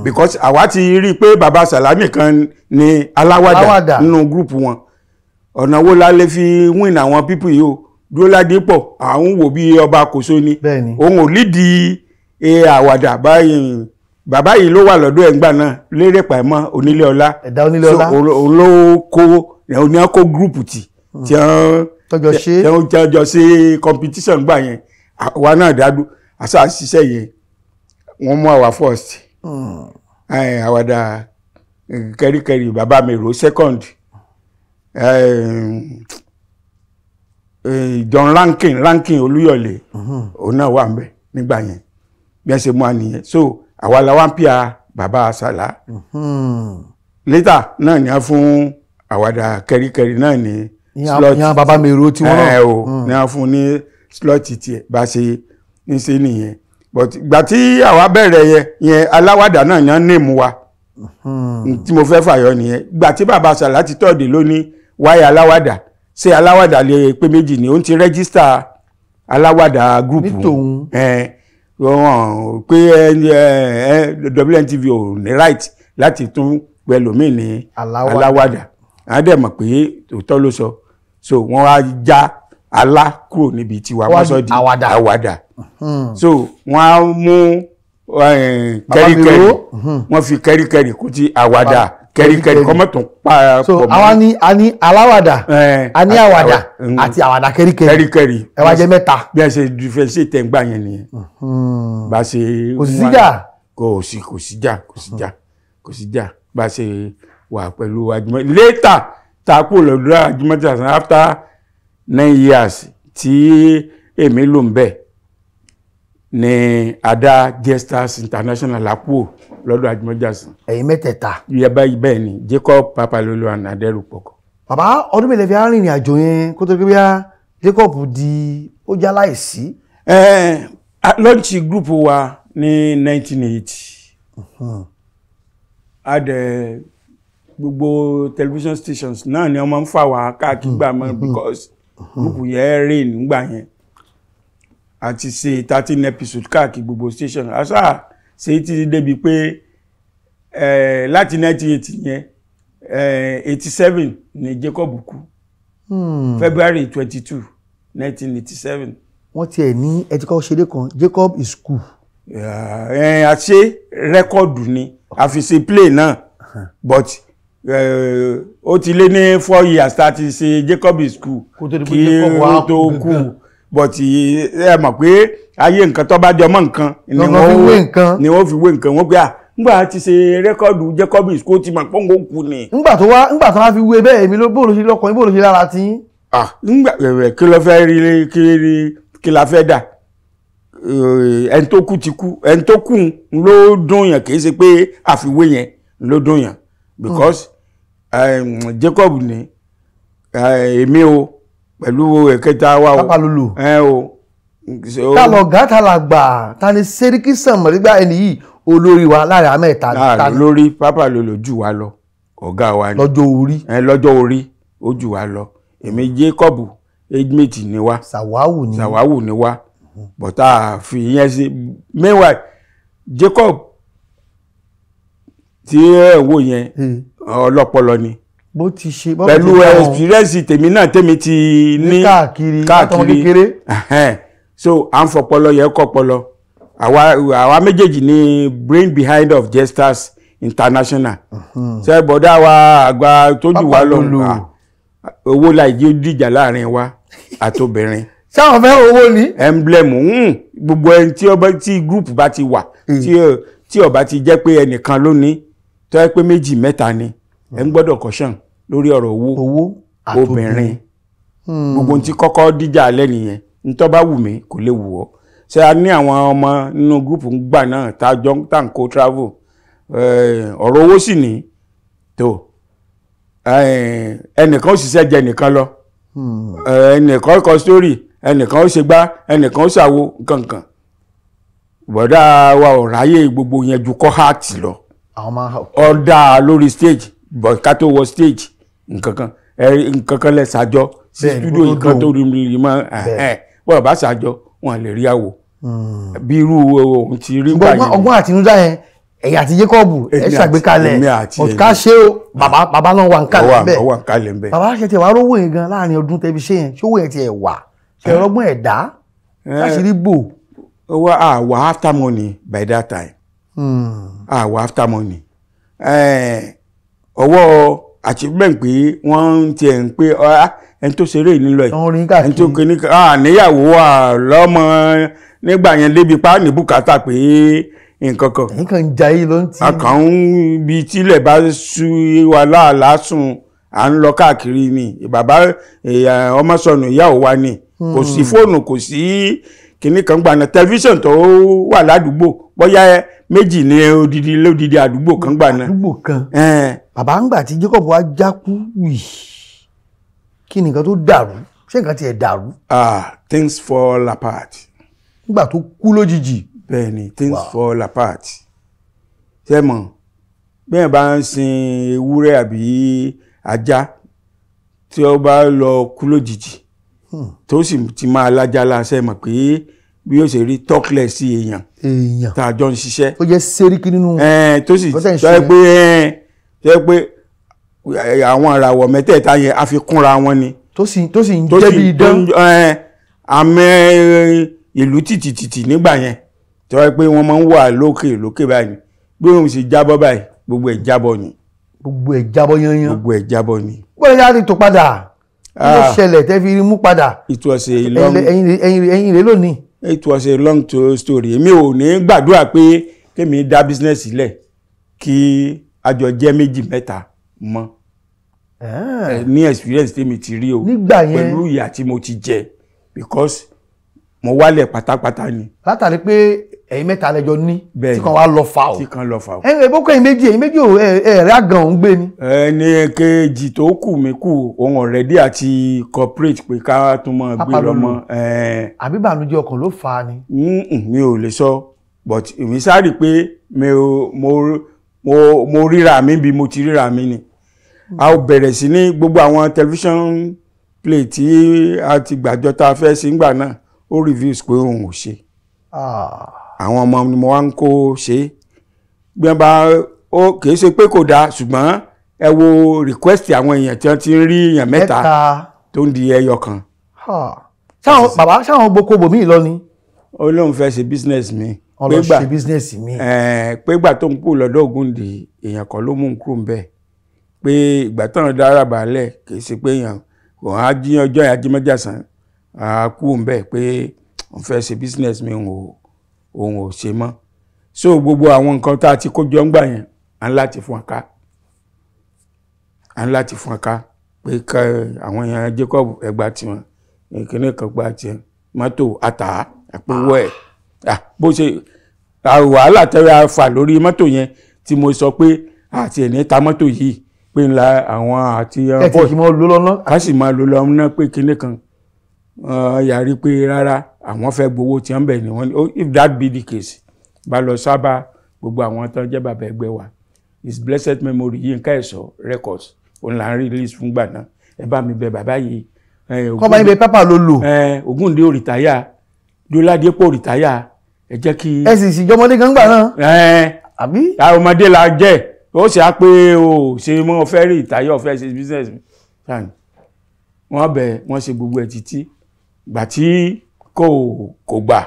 because àwa ti rí i pé Baba Sàlá nìkan ni aláwàdà Aláwàdà. nínú group wọn. Ọ̀nà wo la lè fi win àwọn people yìí o? Dúró ládé pọ̀, àwọn wò bí ọba kòso ni. Òun ò lídìí àwàdà báyìí. Bàbá yìí ló wà lọ́dọ̀ ẹ̀ ńgbà náà, lérè pàmò Onílé Ọlá. Ẹ̀dá Onílé Ọlá. So òun ló kó, òun ní wọ́n kó group tì tí wọ́n Tọ́jọ́ ṣe. tí wọ́n jọ ṣe competition gbà yẹn. Àwa náà dádú àṣà ṣiṣẹ́ yẹn, wọ́n mú àwa first, àwàdà kẹríkẹrí, Bàbá mi rò second, John Rankin Olúyọ̀lé, òun náà wà ńbẹ̀ nígbà yẹn. Bí wọ́n ṣe mú wa nìyẹn. So àwa la wá ń pìà Bàbá Sàlá. Later náà ni a fún àwàdà kẹríkẹrí náà ní slot. Ìyẹn Bàbá mi ro tiwọn náà. Ẹ o, ní a fún ní slot tiẹ̀. Bá ṣe ń ṣe nìyẹn. But ìgbà tí àwa bẹ̀rẹ̀ yẹn yẹn, aláwàdà náà yẹn ní mú wa. Tí mo fẹ́ fàyọ nìyẹn. Ìgbà tí Bàbá Sàlá ti tọ́ọ̀dì lónìí wáyé aláwàdà, ṣé aláwàdà lè pé méjì ni? Ó ń ti register aláwàdà group. Ní tòun. Ẹ wọn pé ẹ WNTV ò ní right láti tún pẹlòmíì ní Aláwàdà. aláwàdà. Àwọn dẹ̀ mọ̀ pé òótọ́ ló sọ, so wọ́n wá já alá kúrò níbi tiwa. Wọ́n wọ́n sọ di àwàdà. Àwàdà. So wọ́n á mú kẹ́ríkẹ́rí. Mèrò. Wọ́n fi kẹ́ríkẹ́rí kó ti àwàdà kẹ́ríkẹ́rí kọ́mọ̀tún pa So pọ̀ mọ́. àwa ní a ní aláwàdà, a ní àwàdà àti àwàdà kẹríkẹrí. Kẹ́ríkẹ́rí. Ẹ wá jẹ́ mẹ́ta. Bí a ṣe differentiate ń gbà yẹn nìyẹn. Bá ṣe Kò sí síjà. Kò sí, kò sí jà, kò sí jà, kò sí jà. Bá ṣe wà pẹ̀lú Ajímọ́tì later, tá a kúrò lọ́dọ̀ Ajímọ́tì Hassan after 9 years tí èmi lò ń bẹ̀ ní Ada Jesters International lápò lọ́dọ̀ Ajímọ́tì Hassan. Ẹ̀yin mẹ́tẹ̀ẹ̀ta? Yẹ báyìí, bẹ́ẹ̀ ni, Jacob, Papalolo and Adẹ́rùpọ̀kọ̀. Bàbá, ọdún mélòó fi arìnrìn àjò yẹn kó tó gbé bíyà Jacob di ó já láìsí? Launch group wa ní 1980, a dẹ̀ gbogbo television stations náà ni wọ́n máa ń fà wá káàkiri gbà mọ́, because group yẹn rè nígbà yẹn. A ti ṣe 13 episode káàkiri gbogbo station. Àṣà ṣe títí débi pé láti 1980 yẹn, 87 ni Jacob kú, February 22, 1987. Wọ́n tiẹ̀ ní ẹ ti kọ́ ṣeré kan, Jacob is cool. A ṣe record ni, a fi ṣe play náà, but ó ti lé ní 4 years tá a ti ṣe Jacob is cool Kó tó di pé kí Jacob wá ó tó kú kú gangan. But ẹ mọ̀ pé ayé nǹkan tó bá jọ mọ́ nǹkan ni Lọ́nà fi wé nǹkan. Ni wọ́n fi wé nǹkan. Wọ́n pé à ńgbà tí ṣe record Jacob is cool, ti mọ̀ pọ́ngò kú ni. Ńgbà tó wá fi wé bẹ́ẹ̀, èmi ló bóòlù ṣe lọ́kàn, bóòlù ṣe lára tí. Ah, ńgbà ẹ̀rẹ̀ kí ló fẹ́ rí, kí la fẹ́ dà? Ẹni tó kú ti kú. Ẹni tó kú ló dùn yàn, kì í ṣe pé àfiwé yẹn ló dùn yàn, because Jacob ní èmi o pẹ̀lú ẹ̀kẹta wa o. Pápálólò. Ẹ o. Ta lọ gá, ta la gbà, ta ni Sẹ́ríkì Sànmọ́rígbà ẹni yìí olórí wa láàrin àmẹ́ta? Ta ni lórí Pápálólò jù wá lọ, ọ̀gá wa ni. Lọ́jọ́ orí? Ẹ lọ́jọ́ orí, ó jù wá lọ. Èmi Jacob, age mate ni wá. Sàwáwù ni. Sàwáwù ni wá, but a fi yẹn sí. Meanwhile, Jacob tí ẹ wò yẹn, ọlọ́pọlọ ni. Bó ti ṣe bó Pẹ̀lú ti bá wọn experience tèmi náà, tèmi ti ní káàkiri látọmọ kékeré. Ẹhẹ́n. So à ń fọpọlọ yẹn kọpọlọ. Àwa méjèèjì ní brain behind of Jesters International. Ṣe bọ̀dá wa àgbà tó jù wá lọ? Pápálólò. Ah, owó láì jẹ́ dìjà láàrin wa àtobìnrin. Sáwọn fẹ́ owó ni. Emblem, gbogbo ẹni tí ọba tí group bá ti wà, tí ó bá ti jẹ́ pé ẹnìkan ló ní, tó yẹ pé méjì mẹ́ta ni, ẹ ń gbọ́dọ̀ caution lórí ọ̀rọ̀ owó. Owó. Obìnrin, gbogbo ohun tí kọ́kọ́ díjà alẹ́ nìyẹn. Ntọ́ bá wù mí kò lè wù ọ́. Ṣé a ní àwọn ọmọ nínú group gbà náà tá a jọ tá à ń kó travel. Ọ̀rọ̀ owó sì ní tó ẹnìkan ó ṣiṣẹ́ jẹ ẹnìkan lọ. Ẹnìkan kọ story, ẹnìkan ó ṣe gbá, ẹnìkan ó ṣàwo nǹkankan. Bọ̀dá wa ò ráyè gbogbo yẹn ju kọ́ heart lọ. Àwọn máa Ọ̀dà lórí stage, but ká tó wọ stage, nǹkankan nǹkankan lẹ ṣàjọ sí Bẹ́ẹ̀ni, studio kó tó nǹkan dùn. tó rí rí mọ́ ẹ̀ wọ́n bá ṣàjọ, wọn lè rí àwò bí irú ohun ti rí gbà ọgbọ́n yẹn. Ọgbọ́n àtinúdá yẹn, ẹ̀yà àti Jacob ẹ̀ ṣàgbékalẹ̀. Èmi àti Ọ̀tá ṣé o, bàbá, bàbá náà wà ń kalẹ̀ bẹ́ẹ̀. Ọwọ́ àǹkalẹ̀ ń bẹ̀. Bàbá, ṣe tiẹ̀ wá rówó yẹn gan láàrin ọdún tẹ́bi ṣe yẹn? Ṣé owó yẹn tiẹ̀ wà? Ṣe ọlọ́gbọ́n ẹ̀dá láṣìírí bò? Owó àwọ̀ after money by that time, àwọ̀ after money. Ọwọ́ achievement pé wọ́n ń tiẹ̀ ń pé ẹni tó ṣeré yìí nílò ẹ̀ Wọ́n rí ẹni tó káàkiri. kíní níyàwó lọ́mọ nígbà yẹn débi pa ní bùkátà pé nǹkan kan. Ẹ̀yìn kan ń jayé ló ń ti. A kàn ń bi tílẹ̀ bá sú wa láàlá sùn, à ń lọ káàkiri ni. Bàbá ọmọ sọnù, ìyá ò wa ni. Kò sí fóònù, kò sí kinní kan gbà náà. Tẹlifíṣàn tó wà ládùúgbò bóyá méjì ní odidi lódidi àdúgbò kan gbà náà. Àdúgbò kan. Ẹn, Bàbá, ń gbà tí Jacob wá jákú wì, kí ni nǹkan tó dàrú? Ṣé nǹkan tiẹ̀ dàrú? Ah, things fall apart. Nígbà tó kú lójijì. Bẹ́ẹ̀ ni, things fall apart. Ṣé mọ̀ bẹ́ẹ̀ bá ń sin ewúrẹ́ àbí ajá tí ó bá lọ kú lójijì, tó sì ti máa lájá láṣẹ, mọ̀ pé bí ó ṣe rí talkless sí èèyàn Èèyàn tá a jọ ń ṣiṣẹ́ tó jẹ́ sẹ́ríkì nínú tó sì Bó tẹ̀ ń tó yẹ ṣe. pé tó yẹ pé àwọn àràwọ̀ mẹ́tẹ̀ẹ̀ta yẹn a fi kúnra wọn ni. Tó sì ń Tó jẹ́ sì bí idán. tó ń àmì ìlú tìtìtìtì nígbà yẹn, tó yẹ pé wọ́n máa ń wà lókè lókè báyìí, bí òun sì jábọ́ báyìí, gbogbo ẹ̀ jábọ́ ni. Gbogbo ẹ̀ jábọ́ yanyan. Gbogbo ẹ̀ jábọ́ ni. Bọ́lá yára tó padà, kí ló Ah. ṣẹlẹ̀ tẹ́ fi rí mú padà? It was a long Ẹ̀yin rẹ̀ lónìí. It was a long story. Èmi ò ní gbàdúrà pé kémi dá business sílẹ̀ kí Àjọ jẹ́ méjì mẹ́ta mọ́ ní experience tèmi ti rí o nígbà yẹn pẹ̀lú ìyà tí mo ti jẹ, because mo wálẹ̀ pátápátá ni. Látàrí pé ẹ̀yin mẹ́ta lẹ́jọ́ ní Bẹ́ẹ̀ni. tí kan wá lọ fà o. Tí kan lọ fà o. Ẹ bó kọ́ ẹ̀yin méjì, ẹ̀yin méjì ò ẹ̀rẹ́ àgàn òun gbé ni. Ẹni kejì tó kù mí kù, òun already àti corporate pé ká tún mọ́ gbé Pápá ló lọ́mọ. lò. Àbí ìbànújẹ́ ọkàn ló fà á ni. Mi ò lè sọ, but èmi sáré pé mi ò mo ríra mi bí mo ti ríra mi ni. A ó bẹ̀rẹ̀ sí ní gbogbo àwọn television play tí a ti gbàjọ tá a fẹ́ sí ngbà náà, ó reviews pé òun ò ṣe. Àwọn ọmọ ni mo wá ń kó ṣe bí wọ́n bá ó, kì í ṣe pé kò dáa, ṣùgbọ́n ẹ wo request àwọn èèyàn tí wọ́n ti ń rí èèyàn mẹ́ta tó ń di ẹyọ kan. Ṣáwọn bàbá ṣáwọn gboko bòmíì lọ ni. Ó lóun fẹ́ ṣe business mi. Wọ́n lọ ṣe business mi. Pé gbà tó ń kú lọ́dọ̀ Ògúndé, èèyàn kan ló mú un kúrò ńbẹ̀, pé ìgbà táwọn dára balẹ̀ kì í ṣe pé èèyàn kò á jí ọjọ́ yẹn ajímọ́jàsán á kú ńbẹ̀, pé òun fẹ́ ṣe business mi, òun ò ṣe mọ́. So gbogbo àwọn nǹkan tá a ti kó jọ ń gbà yẹn, à ń láti fún aká, à ń láti fún aká pé ká àwọn èèyàn Jacob ẹgbàá tiwọn, ìkíní kan gba tiẹ̀, mọ́tò àtà àpòwọ́ ẹ̀. Bó ṣe wàhálà tẹ́lẹ̀ a fà lórí mọ́tò yẹn tí mo sọ pé àti ẹ̀ ní ta mọ́tò yìí pé ńlá àwọn àti Ẹ ti kì í mọ lò lọ́nà. Ká sì máa lò lọ́nà pé kinní kan yàrí pé rárá, àwọn fẹ́ gbowó tí wọ́n bẹ̀ ni wọ́n ní. If that be the case, bá lọ sábà gbogbo àwọn tó ń jẹ́ bàbá ẹgbẹ́ wa, his blessed memory, Yínká Ẹ̀sọ́ Records, òun là ń release fúngbà náà, ẹ bá mi bẹ bàbá yìí. Kọ́ bá yín bẹ pápá ló lò. Ògúndé ò retire, Dọ́ládépò retire, ẹ jẹ́ kí. Ẹ sì sì jọmọdé gan gbà náà. Àbí. Ọmọdé la jẹ́, ó ṣe á pé o ṣe mọ́ fẹ́ rí retire, fẹ́ ṣe business. Wọ́n bẹ̀ wọ́n ṣe gbogbo ẹ̀ títí gbà tí kò gbà.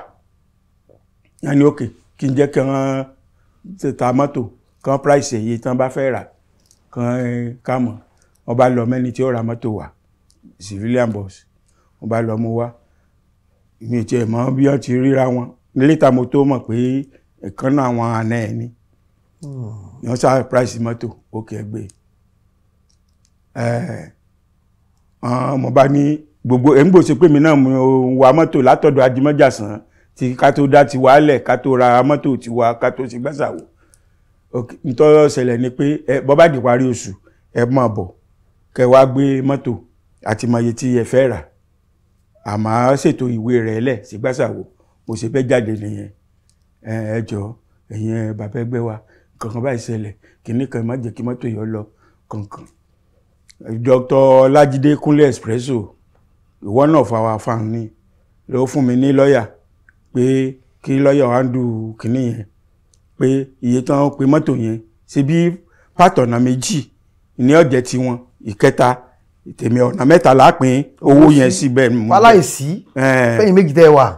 Wọ́n ní òkè kí n jẹ́ kí wọ́n ta mọ́tò kan, price èyí tí wọ́n bá fẹ́ rà kan ká mọ̀. Wọ́n bá lọ mẹ́ni tí ó ra mọ́tò wá, civilian bus, wọ́n bá lọ mú wá. Mi ò tiẹ̀ mọ̀ bí wọ́n ti ríra wọn. Later mo tó mọ̀ pé ìkan náà àwọn àna ẹ̀ ni. Wọ́n sá price mọ́tò òkè ẹgbẹ́. Mo bá ní gbogbo ẹ̀ ń gbòòsè pé mi náà mo wa mọ́tò látọ̀dọ̀ Ajímọ́jàsán tí ká tó dá ti wálẹ̀, ká tó ra mọ́tò tiwa, ká tó ṣe gbàsàwò. Ntọ́ ṣẹlẹ̀ ni pé bọ́ bá di parí oṣù, ẹ máa bọ̀ kẹ wá gbé mọ́tò àti mọye tí ẹ fẹ́ rà, àmọ́ ṣètò ìwé rẹ̀ lẹ̀ sí gbàsàwò. Mo ṣe fẹ́ jáde nìyẹn. Ẹ jọ ẹ̀yin bàbá ẹgbẹ́ wa, kankan báyìí ṣẹlẹ̀, kìnní kan má jẹ́ kí mọ́tò yọ lọ kankan. Dr. Ọlájídé Kúnlé Expresso, ìwọ náà fa wa fan ni, ló fún mi ní lọ́ọ̀yà pé kí lọ́ọ̀yà wa ń du kìnní yẹn, pé iye tán pé mọ́tò yẹn ṣe bí pàtọ̀nà méjì ní ọ̀jẹ̀ tiwọn, ìkẹta tèmi, ọ̀nà mẹ́ta lápín owó yẹn síbẹ̀. Fáláìsí fẹ́yìn méjì tẹ́ wà.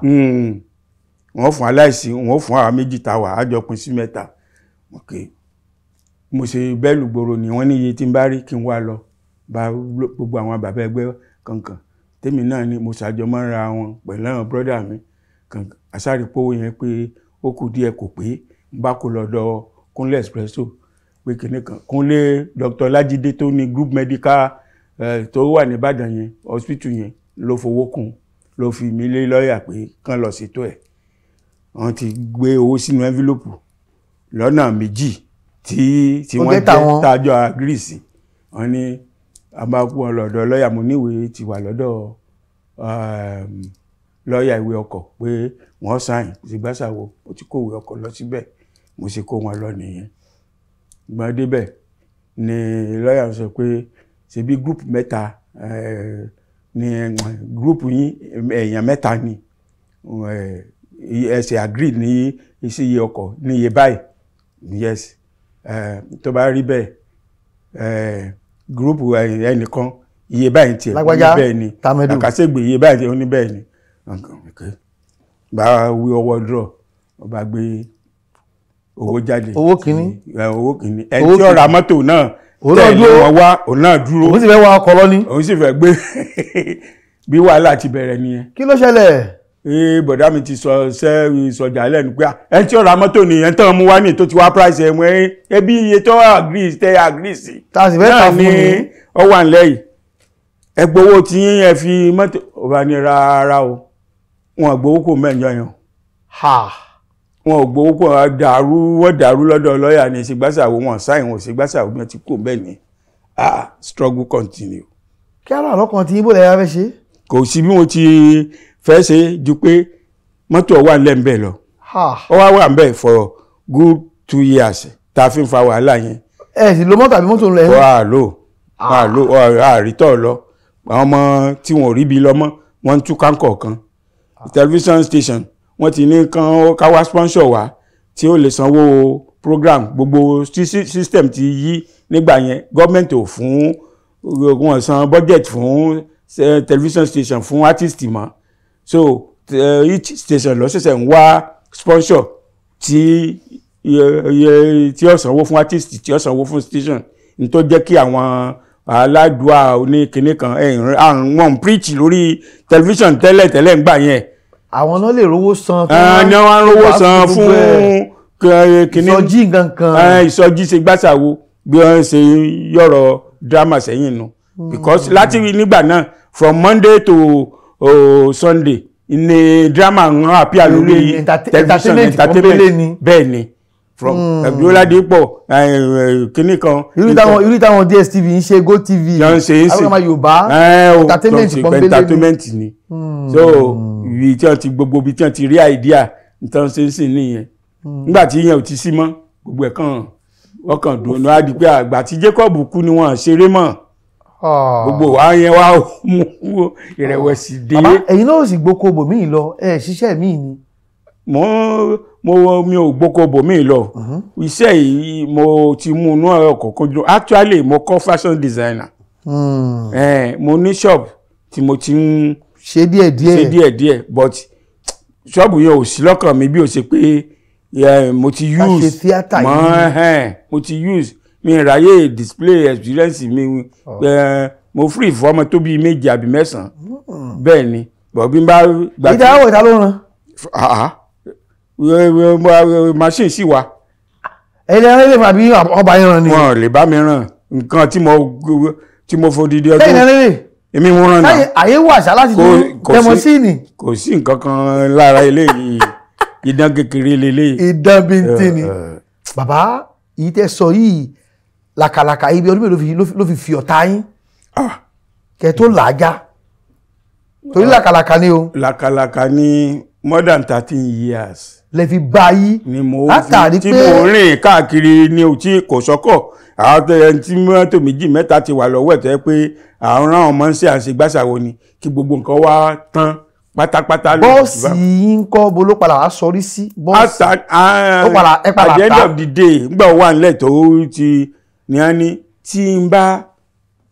Wọ́n fún aláìsí, wọ́n fún àwa méjì tá wà, á jọ pín sí mẹ́ta. Mo ṣe bẹ́ẹ̀lù gbòòrò ni wọ́n ní iye tí ń bá rí kí n wá lọ bá gbogbo àwọn bàbá ẹgbẹ́ kankan tèmi náà ni mo ṣàjọ mọ́ra wọn pẹ̀lú àwọn bírọ́dà mi kankan. Àṣàrípòwò yẹn pé ó kù díẹ̀ kò pé, n bá kó lọ́dọ̀ Kúnlé Expresso pé kinní kan Kúnlé Dr. Ọlájídé tó ní group medical tó wà ní Ìbàdàn yẹn, hospital yẹn, ló fowó kún, ló fi mí lé lọ́ọ̀yà pé kán lọ ṣètò ẹ̀. Wọ́n ti gbé owó sínú envelope lọ́nà méjì tí wọ́n jẹ́ tájọ́ agree sí. Wọ́n ní a bá kú wọn lọ́dọ̀ lọ́ọ̀yà, mo níwèé ti wà lọ́dọ̀ lọ́ọ̀yà ìwé ọkọ̀ pé wọ́n sáyìn sígbàsàwò, mo ti kó ìwé ọkọ̀ lọ síbẹ̀, mo sì kó wọn lọ nìyẹn. Gbọ́n débẹ̀ ni lọ́ọ̀yà sọ pé ṣebí group mẹ́ta ni group yín, èèyàn mẹ́ta ni ẹsẹ̀ agree ní iṣẹ́ iye ọkọ̀ ní iye báyìí. Yes, tó bá rí bẹ́ẹ̀, group ẹnìkan iye báyìí tiẹ̀ lágbájá bẹ́ẹ̀ ni tàmẹ́dù àkàṣègbè iye báyìí tiẹ̀ ó ní bẹ́ẹ̀ ni. Bá wí ọwọ́ draw, wọ́n bá gbé owó jáde. Owó kìíní. Owó kìíní. Ẹni tí ó ra mọ́tò náà tẹ̀lé wọn wá, òun náà dúró. Òun sì fẹ́ wa ọkọ̀ lọ ni. Òun sì fẹ́ gbé. Bí wàhálà ti bẹ̀rẹ̀ nìyẹn. Kí ló ṣẹlẹ̀? Bọ̀dá mi ti sọ ṣẹ́ sọjà lẹ́nu pé ẹni tí ó ra mọ́tò nìyẹn tán mú wá ní tó ti wá price ẹ̀ wọ́n ẹbí iye tó agree tẹ́ agree sí. Tá a sì fẹ́ tà fún mi. Ó wà nílẹ̀ yìí, ẹ gbowó tí ẹ fi mọ́tò ọba ní rárá o, wọn gbowó kò mẹ́jọ yẹn. Wọn ò gbowó kò dàrú, wọ́n dàrú lọ́dọ̀ lọ́ọ̀yà ní ṣègbàsàwò, wọn sáì wọn ṣègbàsàwò bí wọ́n ti kó bẹ́ẹ̀ ni. Struggle continue. Kí á lọ́kàn tí ibo lẹ́yà fẹ́ ṣe. Kò sí bí wọ́n ti fẹ́ ṣe ju pé mọ́tò wà nílẹ̀ ń bẹ̀ lọ. Ó wá wà ń bẹ̀ for good 2 years tá a fi ń fa wàhálà yẹn. Ẹ sì lo mọ́tò àbí mọ́tò ń lọ ẹ̀. Wà á lò wà á lò àrítọ́ lọ. Àwọn ọmọ tí wọn ò rí bi lọ́mọ́ wọ́n ń tú kánkọ̀ kan. Television station wọ́n ti ní kán káwá sponsor wá tí ó lè sanwó program gbogbo system ti yí nígbà yẹn. Gọ́ọ̀mẹ̀ntì ò fún wọn san budget fún television station fún artist mọ́. So each station ló ṣẹ̀ṣẹ̀ ń wá sponsor tí ó sanwó fún artist, tí ó sanwó fún station. Ní tó jẹ́ kí àwọn aládùá oníkinní kan wọ́n preach lórí television tẹ́lẹ̀ tẹ́lẹ̀ ń gbà yẹn. Àwọn náà lè rówó san. Ní wọ́n rówó san fún kinní ìsọjí nǹkan. Ìsọjí ṣe gbàṣàwo bí wọ́n ṣe yọ̀rọ̀ drama sẹ́yìn nu. Because láti nígbà náà from Monday to Sunday ni drama ń appear lórí television entertainment. Bẹ́ẹ̀ ni from Ọládípọ̀ kinní kan. Irú táwọn DSTV ń ṣe, GoTV, àwọn Yorùbá entertainment pọ́nbélé ni. Entertainment ni. So ibi tí wọ́n ti gbogbo ibi tí wọ́n ti rí idea nǹkan ṣe ń sìn nìyẹn. Nígbà tí ìyẹn ò ti sí mọ́ gbogbo ẹ̀ kàn ọkàn dùn ní adi pé àgbà tí Jacob kú ni wọ́n ṣeré mọ́. Gbogbo wa yẹn wá mú ìrẹ̀wẹ̀sì dé. Bàbá ẹ̀yin náà sì gboko bòmíì lọ, ẹ ṣiṣẹ́ míì ni. Mo mi ò gboko bòmíì lọ. Iṣẹ́ yìí mo ti mú inú ọkọ̀ kojú. Actually mo kọ́ fashion designer. Mo ní shop tí mo ti ń ṣe díẹ̀ díẹ̀. Ṣe díẹ̀ díẹ̀, but ṣọ́ọ̀bù yẹn ò sí lọ́kàn mi bí ó ṣe pé mo ti use mọ́, mo ti use mi ráyè display experience mi. Mo free fún ọmọ tó bíi 7 àbí 9. Bẹ́ẹ̀ ni bọ̀bí bá. Ìjà àwọ̀ ìta ló ràn. Machine sì wà. Ẹ̀yin lè ràn àbí ọba yẹn ràn ni. Wọn lè bá mi ràn nǹkan tí mo fodidi ọdún. Sẹ́yìn lè. Èmi mo ràn náà. Àyè wà ṣá láti tún tẹmọsíìnì. Kò sí nǹkan kan lára eléyìí, idán kékeré leléyìí. Idán bíntín ni. Bàbá yìí tẹ sọ yìí làkàlàkà ibi ọdún mélòó ló fi ọ̀tá yín kẹ tó làájá, torí làkàlàkà ni o. Làkàlàkà ni more than 13 years. Lè fi bá yí ni mo fi tí mo rìn káàkiri ni o tí kò sọ́kọ̀. Àwọn ẹni tí mọ́tò 2 mẹ́ta ti wà lọ́wọ́ ẹ̀ tẹ́ pé àwọn rán ọmọ ń ṣe àṣegbàṣàwò ni kí gbogbo nǹkan wá tán pátápátá. Bọ́ọ̀sì yín kọ́ bo ló padà wá sọrí sí bọ́ọ̀sì. Ó padà ẹ padà at the end ta. of the day ngbà wà nílẹ̀ tó ti ní á ní tí n bá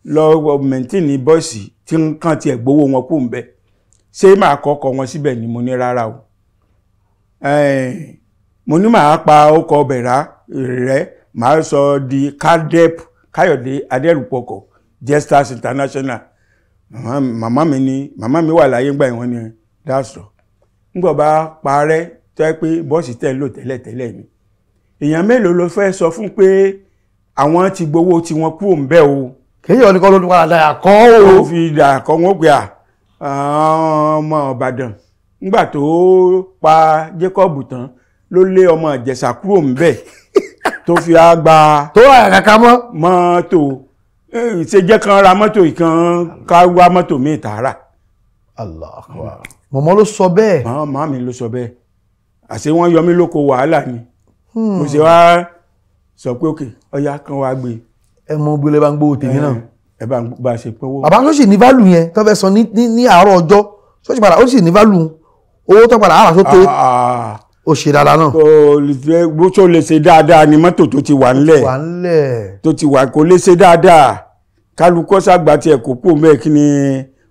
lọ mẹ́ntìnì bọ́ọ̀sì tí n kàn tiẹ̀ gbowó wọn kù ń bẹ̀ ṣé màá kọ́kọ́ wọn síbẹ̀ ni mo ní rárá o. Mo ní màá pa ọkọ̀ ọbẹ̀ rà rẹ̀ màá sọ di Kadep Káyọ̀dé Adẹ́rùpọ̀kọ̀ Jesters International. Màmá mi ni màmá mi wà láyé ńgbà ìwọ̀n ni dáàsọ̀ ńgbọ̀ bá parẹ́ tó yẹ pé bọ́ọ̀sì tẹ̀ ń lò tẹ́lẹ̀ tẹ́lẹ̀ ni èèyàn mélòó ló fẹ́ sọ fún pé àwọn ti gbowó tí wọ́n kú òun bẹ́ẹ̀ o. Kì í yọ ní kọ́ ló tún padà dàyà kọ́ o. Ó fi dàyà kọ́ wọn pé ọmọ Ìbàdàn ńgbà tó pa Jacob tán ló lé ọmọ Ìjẹ̀ṣà kúrò ń bẹ̀ tó fi á gba tó rà kàkà mọ́ mọ́tò ṣe jẹ́ kan ra mọ́tò ìkan ká wá mọ́tò míì tààrà. Allah akbar. Mọ̀mọ́ ló sọ bẹ́ẹ̀. Màmá mi ló sọ bẹ́ẹ̀. Àṣé wọ́n yọ mí lóko wàhálà ni. Mo ṣe wá sọ pé òkè ọya kan wá gbé. Ẹ mọ gbélé bá ń gbówó tèmi náà. Ẹ bá ń bá a ṣe pínwó. Bàbá tó sì ní válù yẹn tó fẹ́ sọ ní àárọ̀ ọjọ́ tó sì padà ó sì ní válù owó tó padà àrà tó tó ó ṣe dáadáa náà. Kò tó lè ṣe dáadáa ni mọ́tò tó ti wà ńlẹ̀. Tó ti wà kò lè ṣe dáadáa. Kálukọ́ sàgbà tiẹ̀ kò kú mẹ́ẹ̀ kí ni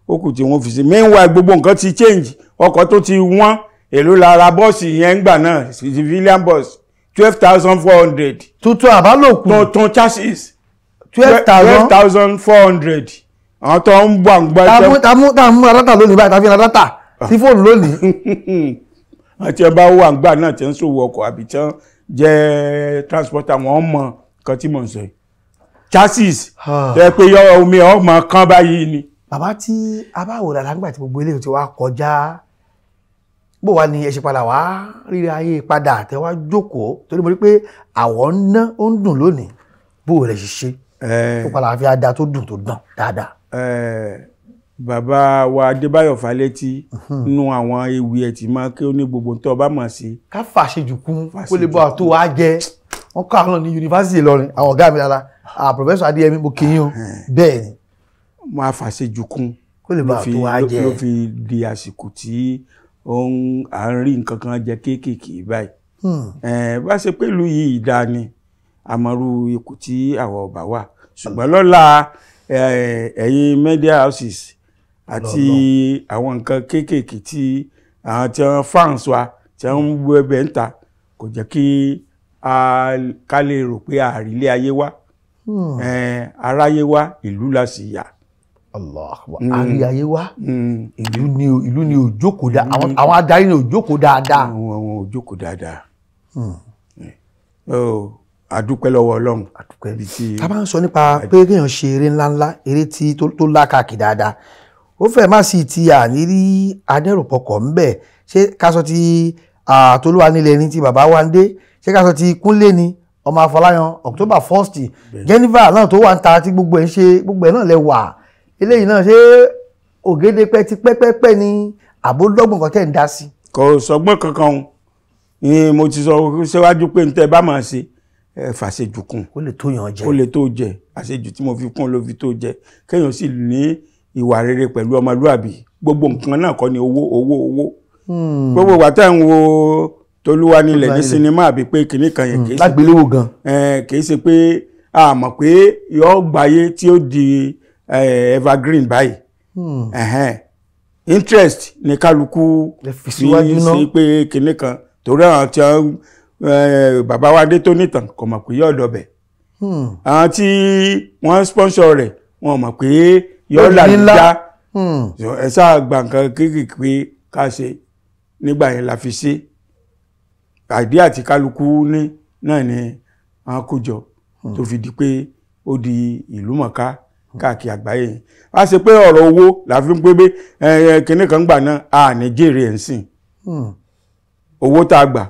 ó kù tí wọ́n fi ṣe. Meanwhile gbogbo nǹkan ti change, ọkọ̀ tó ti wọ́n èló la ra bọ́ọ̀sì yẹn ń gbà náà, civilian bus 12,400. Tuntun àbálòkù. Tuntun chassis. 12,400. Àwọn tó ń bọ̀ àgbà. Tàmú ra dátà lónìí báyìí, tàbí ra dátà. Sí fóònù lónìí. Àti ẹ bá wà ńgbà náà tí ń ṣòwò ọkọ̀ àbí tí ń jẹ́ transporter, wọ́n mọ nǹkan tí mò ń sọ yìí. Chassis tẹ́ pé yọ omi ọmọ kan báyìí ni. Bàbá, tí a bá wò dáadáa nígbà tí gbogbo eléyìí ti wá kọjá, bó wá ní ẹ ṣe padà wá rírí ayé padà tẹ wá jókòó, torí mo rí pé àwọ̀ ń ná ó ń dùn lónìí, bó rẹ̀ ṣe ṣe tó padà fi ada tó dùn tó dàn dáadáa? Bàbá wa Adébáyọ̀ Fálétí, nínú àwọn ewì ẹ̀ tí máa kí ó ní gbogbo tó ọba mọ̀ sí. Ká fàṣejù kún kó lè bọ́ àtó wa jẹ. Wọ́n kọ́ àwọn ní yunifásitì Ìlọrin, àwọn ọ̀gá mi dára, Professor Adéyẹmí, mo kí yín o. Bẹ́ẹ̀ ni. Máa fàṣejù kún kó lè bá àtó wa jẹ ló fi di àsìkò tí à ń rí nǹkan kan jẹ kéékèèké báyìí. Bá ṣe pé ìlú yìí dáa ni àmọ́rú ikú tí àwọn ọba wà, ṣùgbọ́n lọ́la ẹ̀yin media houses àti àwọn nǹkan kéékèèké tí àwọn tí wọ́n fans wa tí wọ́n ń gbé ẹbẹ̀ ń ta kò jẹ́ kí ká lè rò pé àrílé ayé wa, aráyé wa, ìlú la sì yà. Àrí ayé wa, ìlú ni ò jókòó dáa, àwọn adarí ni ò jókòó dáadáa. Àwọn ò jókòó dáadáa. Àdúpẹ́ lọ́wọ́ Ọlọ́run. Àdúpẹ́. Ká bá ń sọ nípa pé kéèyàn ṣe eré ńláńlá, eré tí tó lákàkì dáadáa, ó fẹ́ má sí ti ànírí adẹ́rùpọ̀kọ̀ ńbẹ̀. Ṣé ká sọ ti Tolúwa nílẹ̀ ní ti bàbá wa ń dé? Ṣé ká sọ ti Kúnlé ni ọmọ Afọláyan, October 1st, Jennifer náà tó wà ń ta tí gbogbo ẹ̀ ń ṣe, gbogbo ẹ̀ náà lẹ wà, eléyìí náà ṣé Ògédépẹ́ ti pẹ́pẹ́pẹ́ ni àbólọ́gbọ̀n kan tẹ̀ ń dá sí? Kò sọgbọ́n kankan o, ni mo ti sọ síwájú pé n tẹ́ bá máa ṣe, ẹ fàṣejù kún kó lè tó yàn jẹ. Kó lè tó jẹ. Àṣejù tí mo fi kún ló fi tó jẹ. Kéèyàn sì ní ìwà rere pẹ̀lú ọmọlúàbí. Gbogbo nǹkan náà kọ́ ni owó, owó, owó. Gbogbo ìgbà tẹ́ ń wo Tolúwa nílẹ̀ ní sinimá àbí pé kinní kan yẹn, kì í ṣe lágbéléwò gan. Kì í ṣe pé a mọ̀ pé yọ gbáyé tí ó di evergreen báyìí. Interest ní kálukú fi sí pé kinní kan, torí àwọn tí bàbá wa dé tó nìtàn kò mọ̀ pé yóò dọ̀bẹ̀. Àwọn tí wọ́n sponsor rẹ̀, wọ́n mọ̀ pé yóò làlùjá. Ẹ sáà gba nǹkan kéékèèké ká ṣe nígbà yẹn la fi ṣe. Àìdí àti kálukú ní náà ni wọ́n kó jọ tó fi di pé ó di ìlú mọ̀ká káàkiri àgbáyé yẹn. Wá ṣe pé ọ̀rọ̀ owó la fi ń pé bí kinní kan gbà náà, a ní jèrè ẹ̀ ń sìn. Owó tá a gbà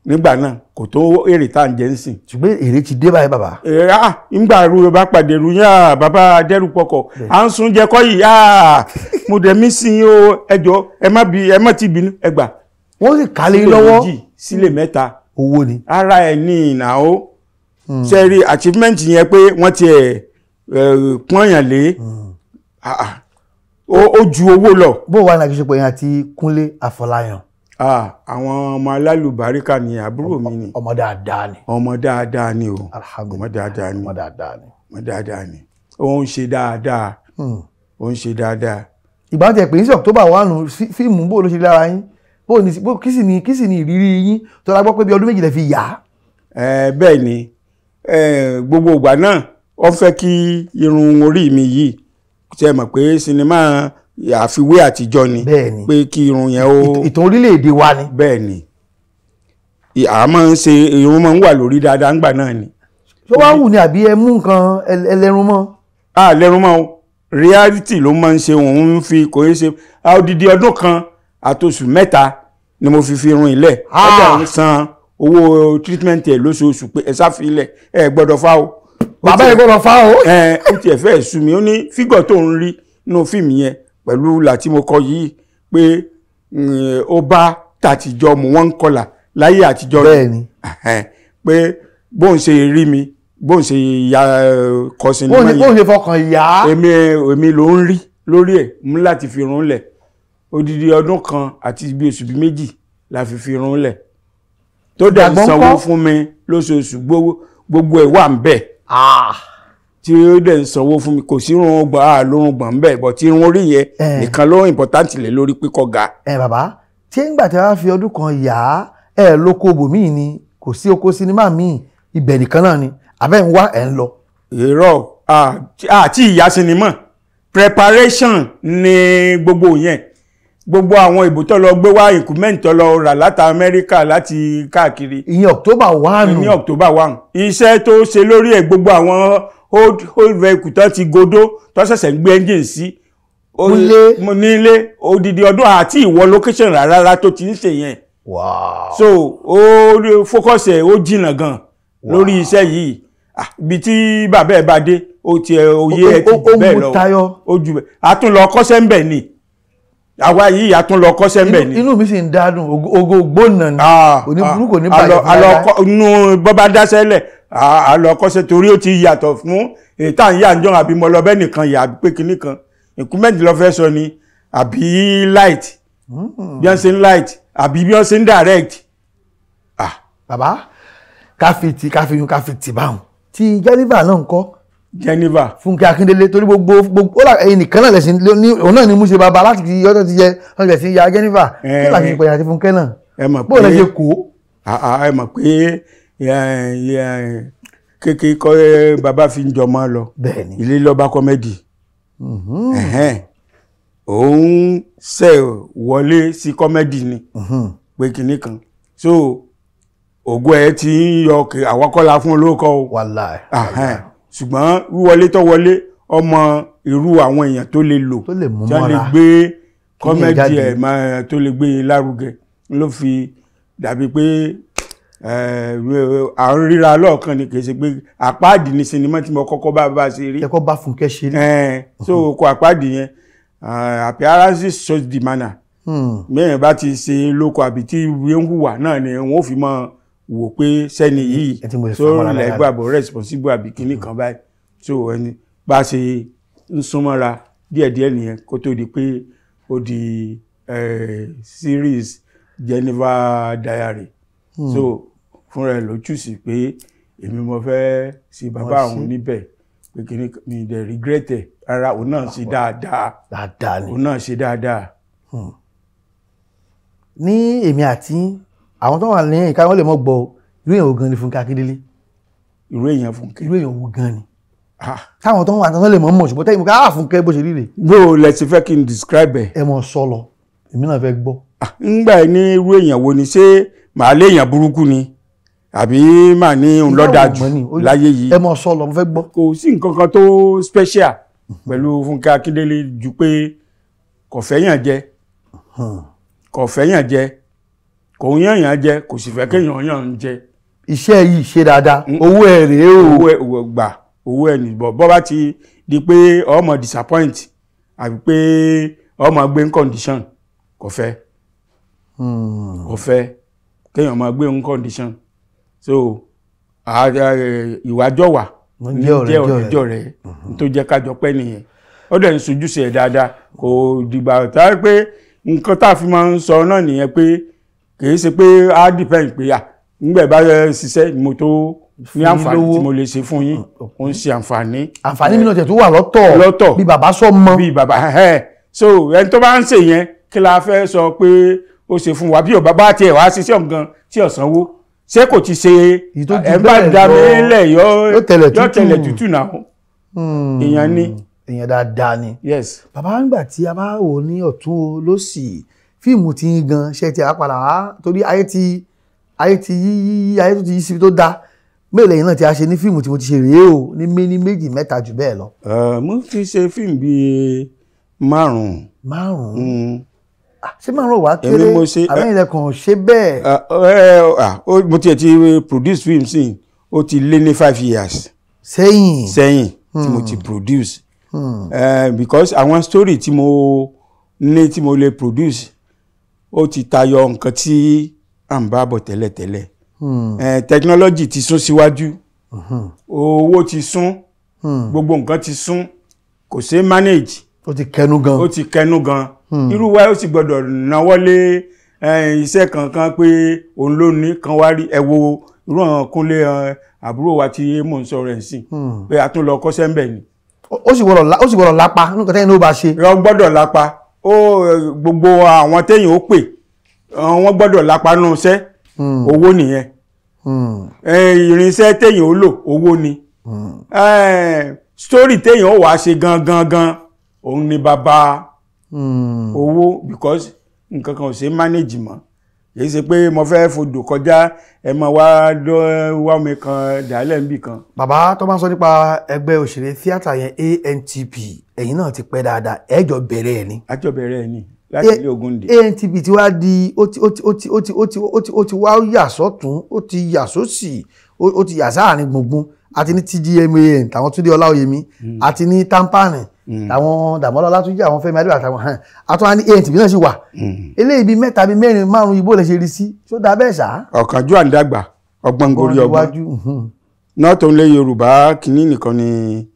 nígbà náà kò tó èrè tá à ń jẹ ń sìn. Ṣùgbọ́n èrè ti dé báyìí, bàbá. Èrè ńgbà ru bá pàdé ru yá, bàbá Adẹ́rùpọ̀kọ̀ à ń sun jẹ kọ́ yìí, mo dẹ̀ mí sí o, ẹjọ́ ẹ má bí, ẹ má ti bínú, ẹ gbà. Wọ́n sì kálé lọ́wọ́. Méjì sílé mẹ́ta. Owó ni. Ara ẹ̀ ní ìnáwó. Ṣe rí achievement yẹn pé wọ́n ti ẹ̀ pọ́nyàn lé, ó ju owó lọ. Bó wà ní àjọṣepọ̀ yẹn àti Kúnlé Afọláyan? Àwọn ọmọ alálùbáríkà ni, àbúrò mi ni. Ọmọ dáadáa ni. Ọmọ dáadáa ni o. Ọmọ dáadáa ni. Ọmọ dáadáa ni. Ọmọ dáadáa ni. Ó ń ṣe dáadáa. Ó ń ṣe dáadáa. Ìgbà tí ẹ pè ní sí October 1 fíìmù, bó ló ṣe lára yín? Bó ní kí sì ni ìrírí yín tó la gbọ́ pé bí ọdún 2 lẹ fi yà á? Bẹ́ẹ̀ ni, gbogbo ìgbà náà ó fẹ́ kí irun orí mi yìí, ṣe mọ̀ pé sinimá àfiwé àtijọ́ ni, pé kí irun yẹn ó. Ìtàn orílẹ̀-èdè wa ni. Bẹ́ẹ̀ ni, a máa ń ṣe irun máa ń wà lórí dáadáa ńgbà náà ni. Ṣé wàá wù ní àbí ẹ mú nǹkan ẹlẹ́run mọ́? A lẹ́run mọ́ o, reality ló máa ń ṣe, òun ń fi kò í ṣe. Odidi ọdún kan àtoṣù 3 ni mo fi irun ilẹ̀. Ọjà ń san owó treatment ẹ̀ lóṣooṣù pé ẹ sáfilẹ̀, ẹ gbọ́dọ̀ fá o. Bàbá yẹn gbọ́dọ̀ fá o. Ẹ ó tiẹ̀ fẹ́ sú mi, ó ní fígọ̀ tó ń rí nínú fíìmù yẹn pẹ̀lú làtí mo kọ yìí pé ó bá tàtijọ́ mu, wọ́n ń kọlà láyé àtijọ́. Bẹ́ẹ̀ni. Pé bóun ṣe rí mi, bóun ṣe ya kọ sinimá yẹn, bóun ṣe fọkàn yá. Èmi ló ń rí lórí ẹ̀ mú láti fi irun lẹ̀. Odidi ọdún kan àti bí oṣù bíi 2 la fi irun lẹ̀, tó dẹ̀ ń sanwó fún mi lóṣooṣù, gbogbo ẹ̀ wà ń bẹ̀ tí ó dẹ̀ ń sanwó fún mi. Kò sí irun ọgbà lórun gbọ̀n ń bẹ̀ bọ̀ tí irun orí yẹn nìkan ló important lé lórí pípọ̀ ga. Ẹ bàbá, tí ń gbà tí wàá fi ọdún kan yà á, ẹ lóko bòmíì ni, kò sí oko sinimá míì, ibẹ̀ nìkan náà ni àbẹ́ ń wá ẹ̀ ń lọ? Irọ́, àti ìyá sinimá preparation ni gbogbo yẹn. Gbogbo àwọn ìbò tó lọ gbé wá, equipment tó lọ rà láti Amẹ́ríkà, láti káàkiri. Ìyẹn October 1. Ní October 1, iṣẹ́ tó ṣe lórí ẹ̀, gbogbo àwọn old old vehicle tó ti godó, tó ṣẹ̀ṣẹ̀ ń gbé engine sí. Nílé. Nílé, odidi ọdún àti ìwọ location rárá tó ti ń ṣe yẹn. So ó focus ẹ̀, ó jìnnà gan lórí iṣẹ́ yìí. Ah, ibi tí bàbá ẹ̀ bá dé, ó ti ẹ̀ òye ẹ̀ ti Ó jù bẹ́ẹ̀ mú lọ. tayọ. Ó jù bẹ́ẹ̀. A tún lọ kọ́ṣẹ́ ń bẹ̀ ni, àwa yìí, a tún lọ kọ́ṣẹ́ ń bẹ̀ ni. Inú mi sì ń dádùn, ògo gbóná ni. Ah, Òní ah, burúkú ní a bàjẹ́ lọ fún a lọ láíláí. Inú bọ́bá dáṣẹ́lẹ̀, a lọ kọ́ṣẹ́ torí ó ti yàtọ̀ fún èyí tá à ń yà ń jọ, àbí mo lọ bẹ́ẹ̀ nìkan yà, àbí pé kinní kan equipment lọ fẹ́ sọ ni, àbí light, bí wọ́n ṣe ń light, àbí bí wọ́n ṣe ń direct. Ah. Bàbá, ká fi ti ká fi yún ká fi tì báwọn ti Jennifer náà ń kọ́? Jennifer. Fúnkẹ́ Akíndélé, torí gbogbo gbogbo ó là ẹ̀yin nìkan náà lẹ̀sìn ní òun náà ní mú ṣe bàbá láti fi ọjọ́ ti jẹ wọ́n lẹ̀ sí ya Jennifer. Kí láti pẹ̀yà àti Fúnkẹ́ náà? Ẹ mọ̀ Bó lẹ pé ṣe kó? Ah, ah, ẹ mọ̀ pé kékeré kọ́ bàbá fi ń jọmọ lọ. Bẹ́ẹ̀ ni. Ilé lọ́ba comedy. Ẹ̀hẹ́n. Òun ṣe wọlé sí comedy ni pé kinní kan, so ògo ẹ̀ ti ń yọ àwọn kọ́la fún olóko o. Wàláì. Ẹ̀hẹ́n. Ṣùgbọ́n wíwọlé tó wọlé, ọmọ irú àwọn èèyàn tó lè lò Tó lè mú tí wọ́n lè mọ́ra. gbé Kíní ẹ̀ comedy jáde. ẹ̀ máa tó lè gbé e lárugẹ ló fi dàbí pé à ń ríra lọ́ọ̀kan ni. Kì í ṣe pé àpáàdì ní sinimá tí mo kọ́kọ́ bá ṣe rí. Kẹ́kọ̀ọ́ bá Fúnkẹ́ ṣe rí. So kọ àpáàdì yẹn, appearance shows the manner. Mẹ́rin bá ti ṣe lóko àbí tí ìwé ń hùwà náà ni wọ́n fi mọ́ wò pé sẹ́ni yìí Ẹ tí mo lè tó fà mọ́ra lẹ̀ dáadáa. gbàgbọ́ responsible àbí kinní kan báyìí. So ẹni bá ṣe ń súnmọ́ra díẹ̀díẹ̀ nìyẹn kó tó di pé ó di series Jennifer Diary. So fúnra ẹ̀ ló choose pé èmi mo fẹ́ ṣe bàbá Wọ́n àwọn ṣe. níbẹ̀ pé kinní kan. Mi dẹ̀ regret ẹ̀ rárá, òun náà ṣe dáadáa. Dáadáa ni. Òun náà ṣe dáadáa. Ní èmi àti àwọn tó wà ní ìka, wọn lè mọ gbọ́ o. Irú èèyàn wo gan ni Fúnkẹ́ Akíndélé? Irú èèyàn Fúnkẹ́? Irú èèyàn wo gan ni? Ah. Táwọn tó ń wà tó lè mọ̀ mọ̀, ṣùgbọ́n tẹ́yìn mú ká Fúnkẹ́ bó ṣe rí rè. Bó o lẹ ti fẹ́ kí n describe ẹ̀? Ẹ mọ̀ sọ lọ, èmi náà fẹ́ gbọ́. Ah, ńgbà ẹ ní irú èèyàn wo ni, ṣé màá léèyàn burúkú ni àbí màá ní òun lọ́dà jù Mọ̀ ni, láyé yìí? Ẹ mọ̀ sọ lọ, mo fẹ́ gbọ́. Kò sí nǹkan kan tó special pẹ̀lú Fúnkẹ́ Akíndélé ju pé kò fẹ́yàn jẹ, kò fẹ́yàn jẹ, kò ń yànyàn jẹ, kò sì fẹ́ kéèyàn yàn ń jẹ. Iṣẹ́ yìí ṣe dáadáa, owó ẹ̀ rèé o. Owó ẹ̀, owó gbà, owó ẹ̀ nìbọ̀. Bọ́ bá ti di pé ọmọ disappoint àbí pé ọmọ gbé ń condition, kò fẹ́, kò fẹ́ kéèyàn máa gbé ń condition. So ìwájọ́ wà. Wọ́n jẹ́ ọ̀rẹ́. Jẹ́ ọ̀rẹ́ jẹ́ ọ̀rẹ́ tó jẹ́ kájọ pẹ́ nìyẹn. Ó dẹ̀ ń sojúṣe ẹ̀ dáadáa. Kò dìgbà tá a pé nǹkan tá a fi máa ń sọ náà nìyẹn pé kì í ṣe pé á depend pé à ńgbẹ̀ bá ṣiṣẹ́ ni mo tó ní Fún yín àǹfààní lówó. tí mo lè ṣe fún yín. Ó ń ṣe àǹfààní. Àǹfààní mi náà tẹ̀ tó wà lọ́tọ̀. Lọ́tọ̀. Bí bàbá sọ mọ́. Bí bàbá ẹ̀. So ẹni tó bá ń ṣe yẹn, kí la fẹ́ sọ pé ó ṣe fún wa? Bí ò bá bá tiẹ̀ wá ṣiṣẹ́ ọ̀gán tí ò sanwó, ṣé kò ti ṣe? Èyí tó ju Ẹ̀ bá bẹ́ẹ̀ da lọ, mí lẹ̀ yọ. Yóò tẹ̀lẹ̀ Yọ tútù. tẹ̀lẹ̀ tútù náà. Èèyàn ni. Èèyàn dáadáa ni. Yes. Bàbá, nígbà tí a bá wò ní ọ̀tún o lósì, fíìmù tí ń gan ṣe ti àpàdà wá, torí ayé ti yí yí yí, ayé tó ti yí síbi tó dáa. Mélòó lẹ́yìn náà tí a ṣe ní fíìmù tí mo ti ṣe rèé o, ní méní, méjì, mẹ́ta, jù bẹ́ẹ̀ lọ? Mo ti ṣe fíìmù bíi márùn-ún. Márùn-ún? Mm. Ah, ṣé márùn-ún wà Èmi kéré mo ṣe- àbẹ́yìn lẹ́kàn ṣe bẹ́ẹ̀? Mo tiẹ̀ ti produce film sí, ó ti lé ní 5 years Sẹ́yìn. sẹ́yìn tí mo ti produce. Because àwọn story tí mo ní tí mo lè produce, ó ti tayọ nǹkan tí à ń bá bọ̀ tẹ́lẹ̀tẹ́lẹ̀. Technology ti sún síwájú, owó ti sún, gbogbo nǹkan ti sún, kò ṣeé manage. Ó ti kẹnu gan. Ó ti kẹnu gan. Irú wa, ó sì gbọ́dọ̀ náwó lé iṣẹ́ kankan pé òun ló ní kan wá rí. Ẹ wo irú àwọn Kúnlé, àbúrò wa tí mò ń sọ rẹ̀ sí, pé a tún lọ kọ́ṣẹ́ ń bẹ̀ ni. Ó sì gbọ́dọ̀ lápa nínú kẹtẹ́yìn ló bá ṣe. Wọ́n gbọ́dọ̀ lápa. Ó gbogbo àwọn téèyàn ó pè, wọ́n gbọ́dọ̀ lápa nù iṣẹ́. Owó nìyẹn. Irinṣẹ́ téèyàn ó lò, owó ni. Story téèyàn ó wàá ṣe gan gan gan, òun ni bàbá. Owó, because nǹkan kan ò ṣe manage mọ́. Kì í ṣe pé mo fẹ́ fodò kọjá, ẹ mọ wá wá omi kan dàálẹ̀ níbì kan. Bàbá tó máa ń sọ nípa ẹgbẹ́ òṣèré tíátà yẹn, ANTP, ẹ̀yin náà ti pẹ́ dáadáa, ẹ jọ bẹ̀rẹ̀ ẹ̀ ni. A jọ bẹ̀rẹ̀ ẹ̀ ni láti ilé Ògúndé. ANTP ti wá di ó ti ó ti ó ti ó ti ó ti ó ti ó ti wá yà sọ́tún, ó ti yà sósì, ó ti yà sáàrin gbùngbùn. Àti ní TGMAN tàwọn Túndé Ọláoyèmí, àti ní Tampani tàwọn Dàmọ́lá Ọlátúnjí, àwọn Fẹ́mi Adébáyọ̀ àtàwọn hàn, àtúnwá ní ANTP náà sì wà. Eléyìí bíi mẹ́ta, bíi mẹ́rin, márùn-ún, ibo lè ṣe rí sí ṣó dáa bẹ́ẹ̀ ṣá. Ọ̀kánjúwà ń dàgbà, ọgbọ́n gorí ọgbọ́n. Not only Yorùbá kìíní nìkan ni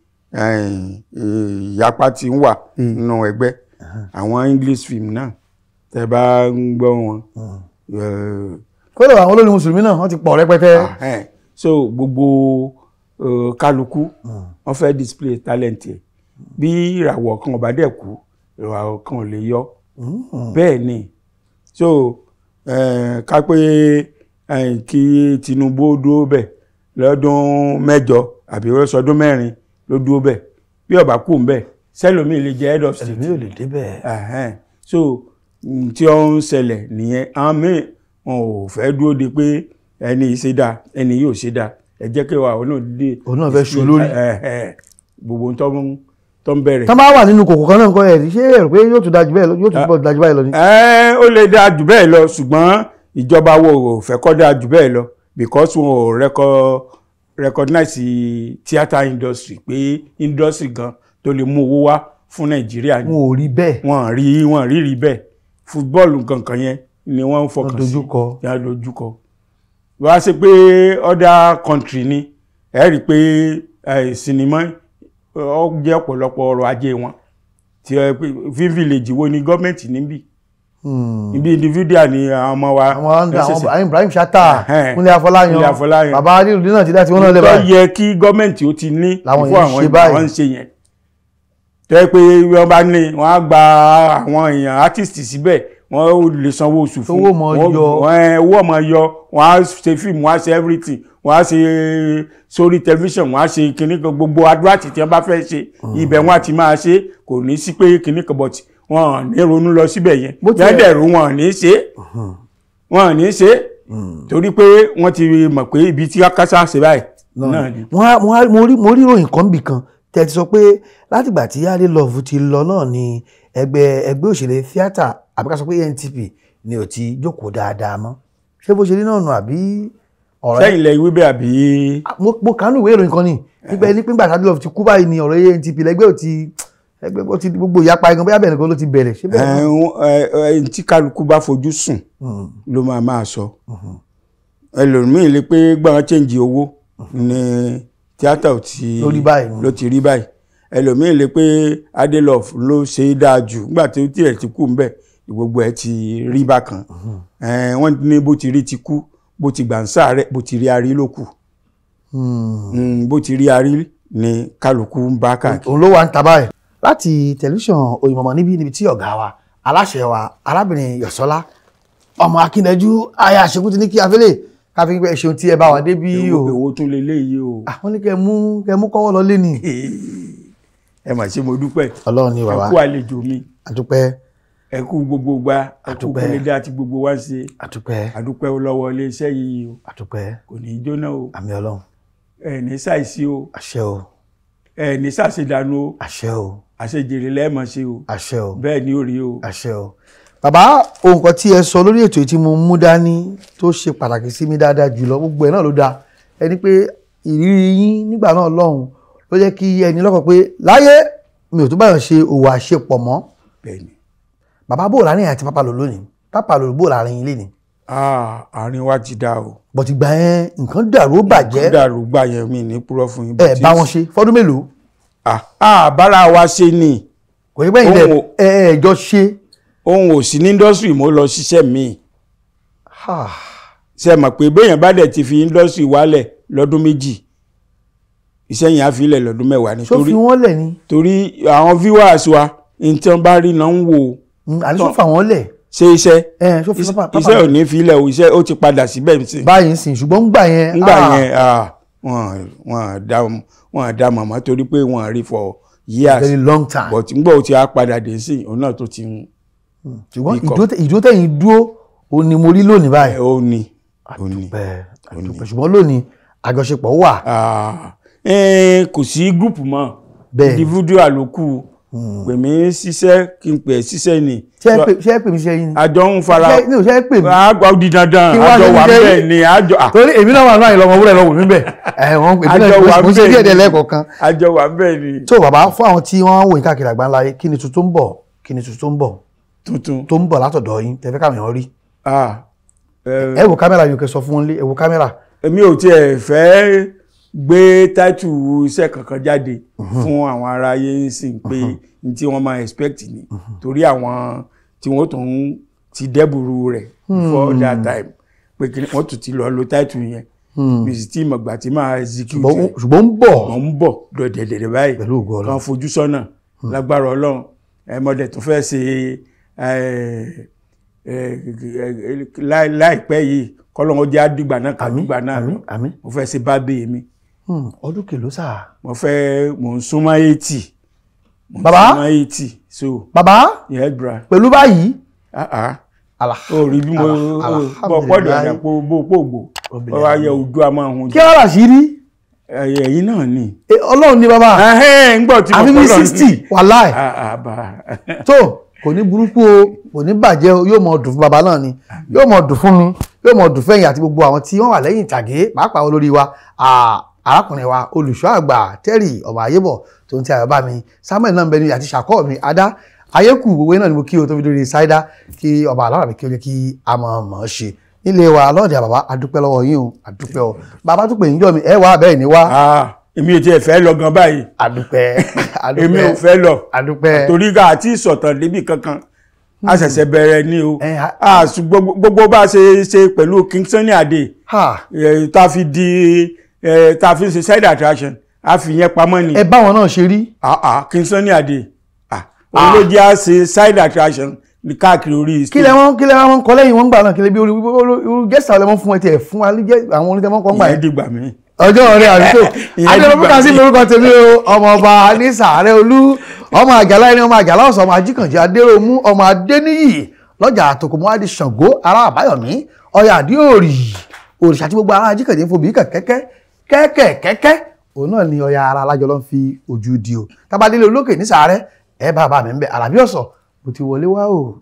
ìyapa ti ń wà nínú ẹgbẹ́. Àwọn English film náà, tẹ́ bá ń gbọ́ wọn. Kódà àwọn olórin mùsùlùmí náà, wọ́n ti pọ̀ rẹpẹtẹ. So gbogbo kálukú wọ́n fẹ́ display talent ẹ̀. Bí ìràwọ̀ kan ò bá dẹ̀ kú, ìràwọ̀ kan ò lè yọ. Bẹ́ẹ̀ ni. So ká pé kí Tinubu ó dúró bẹ̀ lọ́dún 8 àbí sọdún 4 ló dúró bẹ̀, bí ó bá kú ń bẹ̀, sẹ́lòmíì lè jẹ́ head of state. Ẹlòmíì ò lè débẹ̀. So tí ó ń ṣẹlẹ̀ nìyẹn. Àwọn míì wọn ò fẹ́ dúró de pé ẹni yìí ṣe dáa, ẹni yìí ò ṣe dáa, ẹ jẹ́ kí wà òun náà dé. Òun náà fẹ́ ṣu lórí. Gbogbo tó ń bẹ̀rẹ̀. Tá bá wà nínú kòkò kan náà nǹkan ẹ̀ ṣé ẹ rò pé yóò tún dáa jù bẹ́ẹ̀ lọ, yóò tún bọ̀ dáa jù báyìí lọ ni? Ó lè dáa jù bẹ́ẹ̀ lọ, ṣùgbọ́n ìjọba wo ò fẹ́ kó dáa jù bẹ́ẹ̀ lọ, because wọn ò recognize theatre industry pé industry gan tó lè mú owó wá fún Nàìjíríà ni. Wọn ò rí bẹ́ẹ̀. Wọn rí bẹ́ẹ̀. Football kankan yẹn ni wọ́n ń fọkàn sí. Wọ́n dojúkọ. Wọ́n á ṣe pé other country ni, ẹ rí i pé sinimá ó jẹ́ ọ̀pọ̀lọpọ̀ ọrọ̀ ajé wọn. Tí ẹ village wo ni gọ́ọ̀mẹ̀ntì níbí? Ibi individual ni àwọn ọmọ wa. Àwọn Ibrahim Chatta, Kúnlé Afọláyan, bàbá Adéòdì náà ti dá tí wọ́n náà lè báyìí. Tó yẹ kí gọ́ọ̀mẹ̀ntì ó ti ní fún àwọn ìwọ̀n ń ṣe yẹn. Tó yẹ pé wọ́n bá ní wọ́n á gba àwọn èèyàn artist síbẹ̀, wọ́n ó lè sanwó oṣù fún. Owó mọ̀ yọ. Owó mọ̀ yọ, wọ́n á ṣe fíìmù, wọ́n á ṣe everything, wọ́n á ṣe sórí tẹlifíṣàn, wọ́n á ṣe kinní kan, gbogbo adúláti tí wọ́n bá fẹ́ ṣe ibẹ̀ wọ́n á ti máa ṣe. Kò ní sí pé kinní kan, but wọn ní ronú lọ síbẹ̀ yẹn. Bẹ́ẹ̀dẹ̀rù wọn ní ṣe, wọn ní ṣe, torí pé wọ́n ti mọ̀ pé ibi tí akásá ṣe báyìí náà ni. Mo rí ìròyìn kan bì kan tẹ́ ti sọ pé látìgbà tí Adelove ti lọ náà ni ẹgbẹ́ òṣèré tíátà, àbí ká sọ pé ANTP, ni ò ti jókòó dáadáa mọ́. Ṣé bó ṣe rí náà nù àbí ọ̀rọ̀? Sẹ́yìn lẹ wí bẹ́ẹ̀ àbí? Mo kàánú ìwé ìròyìn kan ni nípa ẹni pé nígbà tí Adelove ti kú báyìí ni ọ̀rọ̀ ANTP lẹ́gbẹ́ ò ti ẹgbẹ́ ó ti gbogbo ìyapa igan, bóyá bẹ́ẹ̀ nìkan ló ti bẹ̀rẹ̀. Ṣé bẹ́ẹ̀? Tí kálukú bá fojú sùn ló máa máa sọ. Ẹlòmíì lè pé gbọ́n change owó ní tíátà ló ti rí báyìí. Ẹlòmíì lè pé Adelove ló ṣe é dáa jù nígbà tí ó tiẹ̀ ti kú ńbẹ̀, gbogbo ẹ̀ ti rí bákan. Wọ́n ní bó ti rí ti kú, bó ti gbà ń sáré, bó ti rí arí ló kù. Bó ti rí arí ni kálukú ń bá káàkiri. Òun ló wà ń ta báyìí. Láti tẹlifíṣàn Oyinmomo níbi tí ọ̀gá wa, aláṣẹ wa, arábìnrin Yọ̀sọ́lá ọmọ Akíndẹ́jú aya àṣekú ti ní kí afẹ́lẹ̀ káfí pé ṣeun tí ẹ bá wà débi o. Èwo tún lè léyìí o. Àwọn ní kẹ mú kọ́wọ́ lọ lé ni. Ẹ mà ṣe, mo dúpẹ́. Ọlọ́run ni bàbá. Ẹ kú àlejò mi. Àdúpẹ́. Ẹ kú gbogbo gba, ẹ kú kúlẹ̀dá àti gbogbo wa ń ṣe. Àdúpẹ́. Àdúpẹ́ lọ́wọ́ iléeṣẹ́ yìí o. Àdúpẹ́. Kò ní í jóná o. Àmín Ọlọ́run. Ẹ ní ṣàìsí o. Àṣẹ o. Ẹ ní ṣàṣedànù o. Àṣẹ o. Àṣejèrè lẹ́ẹ̀mọ̀ ṣe o. Àṣẹ o. Bẹ́ẹ̀ ni ó rí o. Àṣẹ o. Bàbá, ohun kan tí ẹ sọ lórí ètò tí mo mú dání tó ṣe pàtàkì sí mi dáadáa jùlọ, gbogbo ẹ̀ náà ló dáa. Ẹni pé ìrírí yín nígbà náà lọ́hùn ló jẹ́ kí ẹni lọ́kàn pé láyé mi ò tún báyọ̀ ṣe òwò àṣepọ̀ mọ́. Bẹ́ẹ̀ni. Bàbá, bò láàrin àti Pápá Lòló lónìí? Pápá Lòló bò láàrin ilé ni? Àárín wa ti dá o. Bọ̀tí gbà yẹn nǹkan dàrú, ó bàjẹ́. Nǹkan dàrú gbà yẹn, mi ní purọ́ fún yín. Ẹ bá wọn ṣe fọdún mélòó? Bára wa ṣe ni. Kò ní bẹ́ẹ̀ ilẹ̀ ẹ jọ ṣe. Òun ò sí ní industry, mo lọ ṣiṣẹ́ mi. Ṣe mọ̀ pé béèyàn bá dẹ̀ ti fi industry wálẹ̀ lọ́dún 2, iṣẹ́ yẹn á fi ilẹ̀ lọ́dún 10 ni. Ṣó fi wọ́n lẹ̀ ni? Torí àwọn viewers wa, ní tí wọ́n bá rí náà ń wò. Àní ṣó fà wọ́n lẹ̀? Ṣe iṣẹ́ iṣẹ́ ò ní fi ilẹ̀ o, iṣẹ́ ó ti padà síbẹ̀ sí. Báyìí ń sìn, ṣùgbọ́n ńgbà yẹn. Ńgbà yẹn wọ́n dá mọ̀mọ́ torí pé wọ́n rí for years, Very long time. But ngbọ́ o ti á padà dé sí, òun náà tó ti ń Ṣùgbọ́n pick up. ìdúró tẹ̀yìn dúró òun ni mo rí lónìí báyìí. Ó ní, ó ní. Àdúpẹ́, àdúpẹ́. Ṣùgbọ́n lónìí àjọṣepọ̀ wà. Ah, kò sí group mọ́. Individual ló kù. Pè mí ṣiṣẹ́ kí n pè é ṣiṣẹ́ ni. Ṣé ẹ pè mí ṣiṣẹ́ yín ni? Àjọ ń fara. Ṣé ẹ pè mí? Àgbà ó di dandan. Kí wá Àjọ ṣe wà ṣiṣẹ́ bẹ́ẹ̀ yín? ni àjọ. Torí èmi náà wà náà ìlọmọ wúrẹ̀ lọ́wọ́ mi bẹ̀. Wọ́n èmi Àjọ náà wà mo ṣe bẹ́ẹ̀ díẹ̀ díẹ̀ ni. lẹ́ẹ̀kọ̀ọ̀kan. Àjọ wà bẹ́ẹ̀ ni. Tó bàbá, fún àwọn tí wọ́n ń wò yín káàkiri àgbáńlá ayé, kí ni tuntun ń bọ̀? Kí ni tuntun ń bọ̀? Tuntun. Tó ń bọ̀ látọ̀dọ̀ yín tẹ́ fẹ́ káwọn èèyàn rí. Ah, Ẹ wo kámẹ́rà yìí, kẹ́ sọ fún wọn lé, ẹ wo kámẹ́rà. Èmi ò tiẹ̀ fẹ́ gbé táìtù iṣẹ́ kankan jáde fún àwọn ará ayé ń sìn pé n tí wọ́n máa expect ni, torí àwọn tí wọ́n tún ti dẹ́bùrú rẹ̀ before that time pé kí wọ́n tún ti lọ lo táìtù yẹn, mi sì tí mọ̀gbà tí máa execute rẹ̀. Ṣùgbọ́n ń bọ̀. Wọ́n ń bọ̀ dọ̀dẹ̀dẹ̀dẹ̀ báyìí. Pẹ̀lú ògo Ọlọ́run. Kan fojú sọ́nà lágbára Ọlọ́run. Ẹ mọ̀dẹ̀ tó fẹ́ ṣe láìpẹ́ yìí, kọ́lọ́run ó jẹ́ àdìgbà náà kàdìgbà náà. Àmín, àmín. Mo fẹ́ ṣe bábẹ́ mi. Ọdún kèló sáà? Mo fẹ́, mò ń súnmọ́ 80. Mò ń Bàbá? súnmọ́ 80, so. Bàbá? Yes, bra. Pẹ̀lú báyìí. Ah ah, o rí bí mo bọ́ pọ́dọ̀ àdàpọ̀ bó pògbò ọ wá yẹ ojú a máa hun. Kí wàá rà sí rí? Ẹ̀yin náà ni. Ọlọ́run ni bàbá. Ń gbọ́ tí mo Àfi bí pọ̀ lọ́run. 60 wàláì. Ah ah, bá. Tó kò ní burúkú o, kò ní bàjẹ́ o, yóò mọ dùn fún bàbá náà ni, yóò mọ dùn fún mi, yóò mọ dùn fẹ́yìn àti gbogbo àwọn tí wọ́n wà lẹ́yìn ìtàgé, pàápàá olórí wa, arákùnrin wa, olùṣọ́ àgbà Terry ọmọ Ayébọ̀ tó ń ti àyọ̀bá mi Samuel náà ń bẹ ní àti ṣàkọ́ mi Adá Ayékù, gbogbo náà ni mo kí o tó fi dórí ṣáídá, kí ọba alára kí ó jẹ́ kí a mọ̀ mọ̀ ṣe nílé wa lọ́ọ̀dẹ̀. Bàbá, adúpẹ́ lọ́wọ́ yín o, adúpẹ́ o. Bàbá tún pè ń jọ mi, ẹ wá bẹ́ẹ̀ ni wá. Ah, èmi ò tiẹ̀ fẹ́ lọ gan báyìí. Adúpẹ́, adúpẹ́. Èmi ò fẹ́ lọ. Adúpẹ́. Torí ká àti ìsọ̀tàn débi kankan, a ṣẹ̀ṣẹ̀ bẹ̀rẹ̀ ni o. Ẹ, A gbogbo bá a ṣe ṣe pẹ̀lú King Sunny Adé, Ha. tá a fi di tá a fi ṣe side attraction, a fi yẹn pamọ́ ni. Ẹ bá wọn náà ṣe rí. Ah ah, King Sunny Adé, ah, òun ló jẹ́ a ṣe side attraction ní káàkiri orí Kí lẹ wọ́n kọ lẹ́yìn wọn gbà náà? Kí lẹ bí orí gẹ́sà lẹ wọ́n fún ẹ tiẹ̀ fún wa jẹ́ àwọn oníṣẹ́ wọn kọ́ gbà Ìyẹn yẹn. dìgbà mi. Ọjọ́ ọ̀rẹ́ àdúgbò. Ìyẹn Adéwọ́n dìgbà Kazeem mi. lórúkọ tèmi o, ọmọ ọba ní sàárẹ̀ olú, ọmọ àjàlá ẹni, ọmọ àjàlá ọ̀sán, ọmọ ajíkànjẹ adéròmú, ọmọ adéníyì lọ́jà àtòkùnmọ́ adé ṣàngó ará àbáyọ̀mí ọyà àdíòrì òrìṣà tí gbogbo ará ajíkànjẹ fòbí kẹ̀kẹ́kẹ́ kẹ́kẹ́ kẹ́kẹ́, òun náà ni ọya ara alájọ ló ń fi ojú di o. Tábàdélé olókè ní sàárẹ̀ ẹ bá bàbá mi ń bẹ àlàbí ọ̀sọ̀ mo ti wọlé wá o.